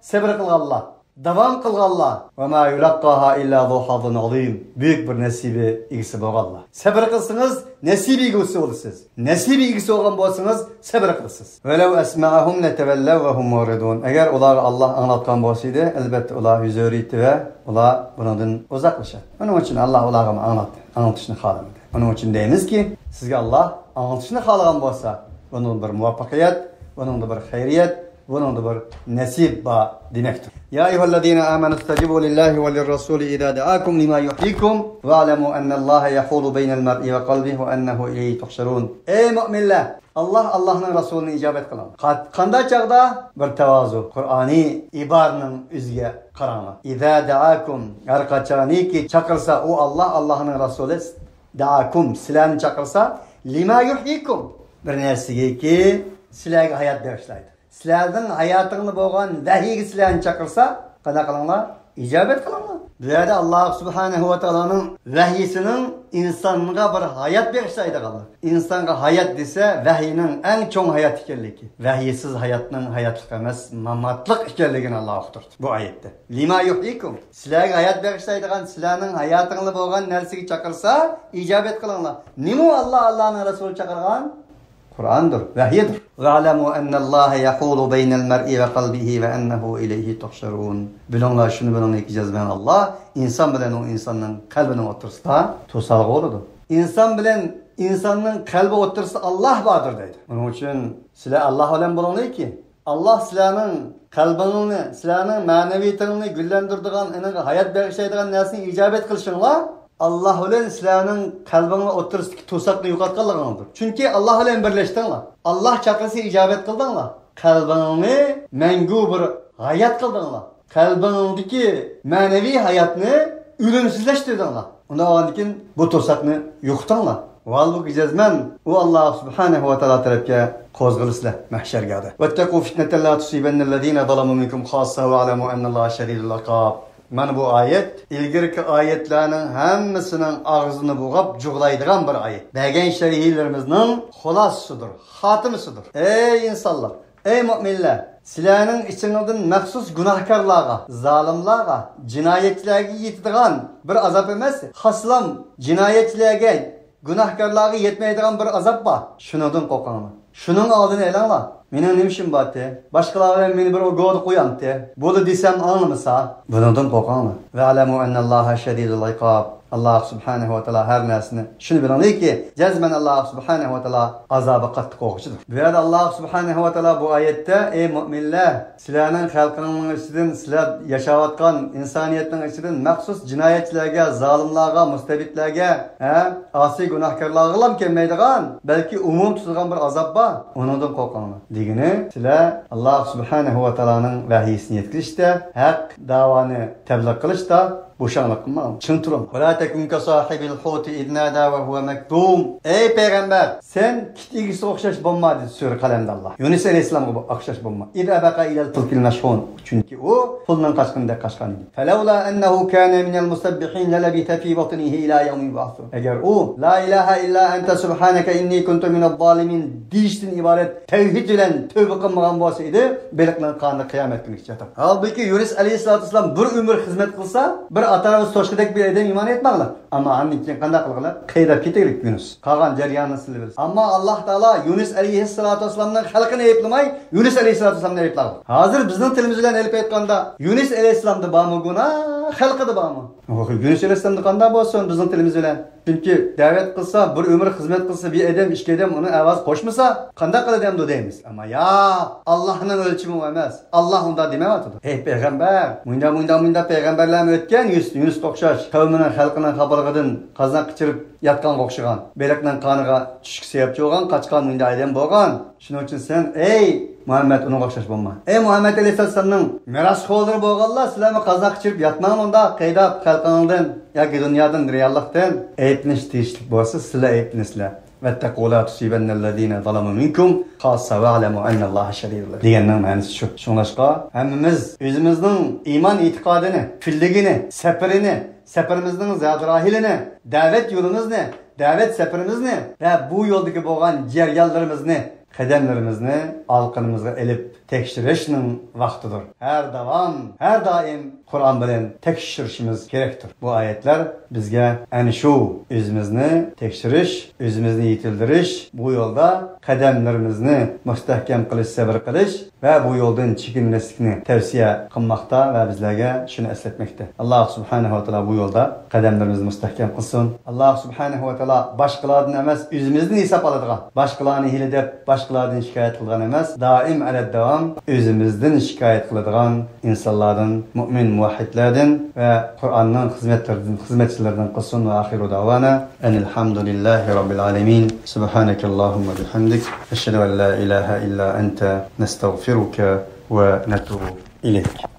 سەبرى قىلغانلار، داۋام قىلغانلار. وما يلقاها إلا ذو حظ عظيم. بۈيۈك بىر نەسىبە ئىگىسى بولغانلار. سەبرى قىلسىڭىز، نەسىبە ئىگىسى بولىسىز. نەسىبە ئىگىسى بولغان بولسىڭىز، سەبرى قىلىسىز. ولو أسمعهم لتولوا وهم معرضون. ئەگەر ئۇلارغا ئاللا ئاڭلاتقان بولسا ئىدى، ئەلۋەتتە ئۇلار يۈز ئۆرۈيتتى ۋە ئۇلار بۇنىڭدىن ئۇزاقلىشاتتى. ئۇنىڭ ئۈچۈن ئاللا ئۇلارغا ئاڭلاتتى، ئاڭلىتىشنى خالىمىدى. ئۇنىڭ ئۈچۈن دەيمىزكى، سىزگە ئاللا ئاڭلىتىشنى خالىغان بولسا، بۇنىڭدا بىر مۇۋەپپەقىيەت، بۇنىڭدا بىر خەيرىيەت، بۇنىڭدا بىر نەسىب بار دېمەكتۇر. يا أيها الذين آمنوا استجيبوا لله ولللرسول إذا دعاكم لما يحييكم واعلموا أن الله يحول بين المرء وقلبه وأنه إليه تحشرون. ئەي مۆمىنلەر، ئاللا، ئاللانىڭ رەسۇلىنى ئىجابەت قىلىڭ. قا-، قانداق چاغدا؟ بىر تاۋازۇ، قۇرئانىي ئىبارىنىڭ ئۆزىگە قاراڭلار. إذا دعاكم، ھەر قاچانكى چاقىرسا ئۇ ئاللا، ئاللانىڭ رەسۇلى، دعاكم، سىلەرنى چاقىرسا، لما يحييكم، بىر نەرسىگىكى سىلەرگە ھايات بېغىشلايدۇ. سىلەرنىڭ ھاياتىڭدا بولغان ۋەھىيگە سىلەرنى چاقىرسا، قانداق قىلىڭلار؟ ئىجابەت قىلىڭلار. بۇ يەردە ئاللاھ سۇبھانەھۇ ۋە تائالانىڭ ۋەھيىسىنىڭ ئىنسانغا بىر ھايات بېغىشلايدىغانلىقى. ئىنسانغا ھايات دېسە، ۋەھيىنىڭ ئەڭ چوڭ ھايات ئىكەنلىكى. ۋەھيىسىز ھاياتنىڭ ھاياتلىق ئەمەس، ماماتلىق ئىكەنلىكىنى ئاللاھ ئۇقتۇردى بۇ ئايەتتە. لىما يۇھيىكۇم. سىلەرگە ھايات بېغىشلايدىغان، سىلەرنىڭ ھاياتىڭلار بولغان نەرسىگە چاقىرسا، ئىجابەت قىلىڭلار. نېمە ئۇ ئاللاھ، ئاللاھنىڭ رەسۇلى چاقىرغان؟ قۇرئاندۇر، ۋەھيىدۇر. ۋەئلەمۇ ئەننەللاھە يەھۇلۇ بەينەل مەرئى ۋە قەلبىھى ۋە ئەننەھۇ ئىلەيھى تۇھشەرۇن. بىلىڭلار، شۇنى بىلىڭلاركى، جەزمەن ئاللاھ ئىنسان بىلەن ئۇ ئىنساننىڭ قەلبىنىڭ ئوتتۇرىسىدا توسالغۇ بولىدۇ. ئىنسان بىلەن ئىنساننىڭ قەلبى ئوتتۇرىسىدا ئاللاھ باردۇر دەيدۇ. ئۇنىڭ ئۈچۈن سىلەر ئاللاھ بىلەن بولۇڭلاركى، ئاللاھ سىلەرنىڭ قەلبىڭلارنى، سىلەرنىڭ مەنىۋىيىتىڭلارنى گۈللەندۈرىدىغان، ئېنىڭغا ھايات بېغىشلايدىغان نەرسىنى ئىجابەت قىلىشىڭلار، ئاللاھ بىلەن سىلەرنىڭ قەلبىڭلار ئوتتۇرىسىدىكى توساقنى يوقاتقانلىقىڭلاردۇر. چۈنكى ئاللاھ بىلەن بىرلەشتىڭلار. ئاللاھ چاقىرسا ئىجابەت قىلدىڭلار. قەلبىڭلارنى مەڭگۈ بىر ھايات قىلدىڭلار. قەلبىڭدىكى مەنىۋى ھاياتنى ئۆلۈمسىزلەشتۈردۈڭلار. ئۇنداق بولغاندىن كېيىن بۇ توساقنى يوقىتىڭلار. ۋالبۇكى جەزمەن ئۇ ئاللاھ سۇبھانەھۇ ۋە تائالا تەرەپكە قوزغىلىسىلەر مەھشەرگاھدا. ۋەتتەقۇ فىتنەتەن لا تۇسىبەننەللەزىنە زەلەمۇ مىنكۇم خاسسە ۋەئلەمۇ ئەننەللاھە شەدىدۇل ئىقاب. مانا بۇ ئايەت ئىلگىرىكى ئايەتلەرنىڭ ھەممىسىنىڭ ئاغزىنى بوغاپ جۇغلايدىغان بىر ئايەت. بەرگەن شەرھلىرىمىزنىڭ خۇلاسىسىدۇر، خاتىمىسىدۇر. ئەي ئىنسانلار! ئەي مۆمىنلەر! سىلەرنىڭ ئىچىڭلاردىن مەخسۇس گۇناھكارلارغا، زالىملارغا، جىنايەتچىلەرگە يېتىدىغان بىر ئازاب ئەمەس، خاسلا جىنايەتچىلەرگە، گۇناھكارلارغا يەتمەيدىغان بىر ئازاب بار. شۇنىڭدىن قورقۇڭلار. شۇنىڭ ئالدىنى ئېلىڭلار. مېنىڭ نېمە ئىشىم بارتى؟ باشقىلار بىلەن مېنى بىر گودا قويامتى؟ بولدى دېسەم ئاڭلىمىسا، بۇنىڭدىن قورقۇڭلار. ۋەئلەمۇ ئەننەللاھە شەدىدۇل ئىقاب. ئاللاھ سۇبھانەھۇ ۋە تائالا ھەر نەرسىنى، شۇنى بىلىڭلاركى، جەزمەن ئاللاھ سۇبھانەھۇ ۋە تائالا ئازابى قاتتىق بولغۇچىدۇر. بۇ يەردە ئاللاھ سۇبھانەھۇ ۋە تائالا بۇ ئايەتتە، ئەي مۆمىنلەر، سىلەرنىڭ خەلقىڭنىڭ ئىچىدىن، سىلەر ياشاۋاتقان ئىنسانىيەتنىڭ ئىچىدىن مەخسۇس جىنايەتچىلەرگە، زالىملارغا، مۇستەبىتلەرگە، ھە، ئاسىي گۇناھكارلارغىلا كەلمەيدىغان، بەلكى ئومۇم تۇتىدىغان بىر ئازاب بار. ئۇنىڭدىن قورقۇڭلار دېگىنى، سىلەر ئاللاھ سۇبھانەھۇ ۋە تائالانىڭ ۋەھيىسىنى يەتكۈزۈشتە، ھەق داۋانى تەبلىغ قىلىشتا بوشاڭلىق قىلماڭ، چىڭ تۇرۇڭ. ۋەلا تەكۇن كەساھىبىل ھۇتى ئىز نادا ۋە ھۇۋە مەكزۇم. ئەي پەيغەمبەر، سەن كىت ئىگىسىگە ئوخشاش بولما، دېدى سۈرە قەلەمدە ئاللاھ. يۇنۇس ئەلەيھىسسالامغا ئوخشاش بولما. ئىز ئەبەقە ئىلەل فۇلكىل مەشھۇن. چۈنكى ئۇ پۇلنىڭ قاچقىنىدەك قاچقان ئىدى. فەلەۋلا ئەننەھۇ كانە مىنەل مۇسەببىھىن لەلەبىسە فى بەتنىھى ئىلا يەۋمى يۇبئەسۇن. ئەگەر ئۇ، لا ئىلاھە ئىللا ئەنتە سۇبھانەكە ئىننى كۇنتۇ مىنەز زالىمىن دېيىشتىن ئىبارەت تەۋھىد بىلەن تەۋبە قىلمىغان بولسا ئىدى، بېلىقنىڭ قانىدا قىيامەت كۈنىگىچە ياتاتتى. ھالبۇكى، يۇنۇس ئەلەيھىسسالاتۇ ۋەسسالام بىر ئۆمۈر خىزمەت قىلسا، بىر ئاتىراۋۇز توشقىدەك بىر ئادەم ئىمان ئېيتماقلىق. ئەمما ئاندىن كېيىن قانداق قىلغىلى؟ قېيىداپ كېتىگلىك يۇنۇس. قالغان جەريانىنى سىلەر بىلىسىز. ئەمما ئاللاھ تائالا يۇنۇس ئەلەيھىسسالاتۇ ۋەسسالامنىڭ خەلقىنى ئەيىبلىمەي، يۇنۇس ئەلەيھىسسالاتۇ ۋەسسالامنى ئەيىبلەپ. ھازىر بىزنىڭ تىلىمىز بىلەن ئېلىپ ئېيتقاندا، يۇنۇس ئەلەيھىسسالامدا بارمۇ گۇناھ، خەلقىدە بارمۇ؟ يۇنۇس ئەلەيھىسسالامدا قانداق بولسۇن بىزنىڭ تىلىمىز بىلەن؟ چۈنكى دەۋەت قىلسا، بىر ئۆمۈر خىزمەت قىلسا، بىر ئادەم، ئىككى ئادەم ئۇنى ئاۋاز قوشمىسا، قانداق قىلىدۇ ئەمدى دەيمىز. ئەمما ياق، ئاللاھنىڭ ئۆلچىمى ئۇ ئەمەس. ئاللاھ ئۇنداق دېمەيۋاتىدۇ. ئەي پەيغەمبەر، مۇنداق، مۇنداق، مۇنداق پەيغەمبەرلەرمۇ ئۆتكەن، يۇنۇس، يۇنۇسقا ئوخشاش، قەۋمىنىڭ، خەلقىنىڭ قاپىلىقىدىن قازناق قېچىرىپ ياتقانغا ئوخشىغان، بېلىقنىڭ قانىغا چۈشۈشكە سەۋەبچى بولغان، قاچقان، مۇنداق ئادەم بولغان. شۇنىڭ ئۈچۈن سەن، ئەي مۇھەممەد، ئۇنىڭغا ئوخشاش بولما. ئەي مۇھەممەد ئەلەيھىسسالامنىڭ مىراسخورلىرى بولغانلار، سىلەرمۇ قازناق قېچىرىپ ياتماڭ مۇنداق، قېيىداپ خەلقىڭدىن ياكى دۇنيادىن، رېئاللىقتىن. ئەيىبلىنىش تېگىشلىك بولسا، سىلەر ئەيىبلىنىسىلەر. ۋەتتەقۇ لا تۇسىبەننەللەزىنە زەلەمۇ مىنكۇم خاسسە ۋەئلەمۇ ئەننەللاھە شەدىدۇل ئىقاب دېگەننىڭ مەنىسى شۇ. شۇڭلاشقا، ھەممىمىز ئۆزىمىزنىڭ ئىمان ئېتىقادىنى، كۈنلۈكىنى، سەپىرىنى، سەپىرىمىزنىڭ زادىراھىلىنى، دەۋەت يولىمىزنى، دەۋەت سەپىرىمىزنى ۋە بۇ يولدىكى بولغان جەريانلىرىمىزنى، قەدەملىرىمىزنى ئالىقىنىمىزغا ئېلىپ تەكشۈرۈشنىڭ ۋاقتىدۇر. ھەر داۋام، ھەر دائىم قۇرئان بىلەن تەكشۈرۈشىمىز كېرەكتۇر. بۇ ئايەتلەر بىزگە ئەنە شۇ ئۆزىمىزنى تەكشۈرۈش، ئۆزىمىزنى يېتىلدۈرۈش، بۇ يولدا قەدەملىرىمىزنى مۇستەھكەم قىلىش، سەۋر قىلىش ۋە بۇ يولدىن چېكىنمەسلىكنى تەۋسىيە قىلماقتا ۋە بىزلەرگە شۇنى ئەسلەتمەكتە. ئاللاھ سۇبھانەھۇ ۋە تائالا بۇ يولدا قەدەملىرىمىزنى مۇستەھكەم قىلسۇن. ئاللاھ سۇبھانەھۇ ۋە تائالا باشقىلاردىن ئەمەس، ئۆزىمىزدىن ھېساب ئالىدىغان، باشقىلارنى ھىيلە دەپ، باشقىلاردىن شىكايەت قىلىدىغان ئەمەس، دائىم ئەلەدداۋام ئۆزىمىزدىن شىكايەت قىلىدىغان ئىنسانلاردىن، مۆمىن مۇۋەھھىدلەردىن ۋە قۇرئاننىڭ خىزمەتلىرىدىن، خىزمەتچىلىرىدىن قىلسۇن. ۋە ئاخىرۇ دەۋانا ئەنىل ھەمدۇلىللاھى رەببىل ئالەمىن. سۇبھانەكەللاھۇممە بىھەمدىك. ئەشھەدۇ ئەن لا ئىلاھە ئىللا ئەنتە. نەستەغفىرۇكە ۋە نەتۇبۇ ئىلەيك.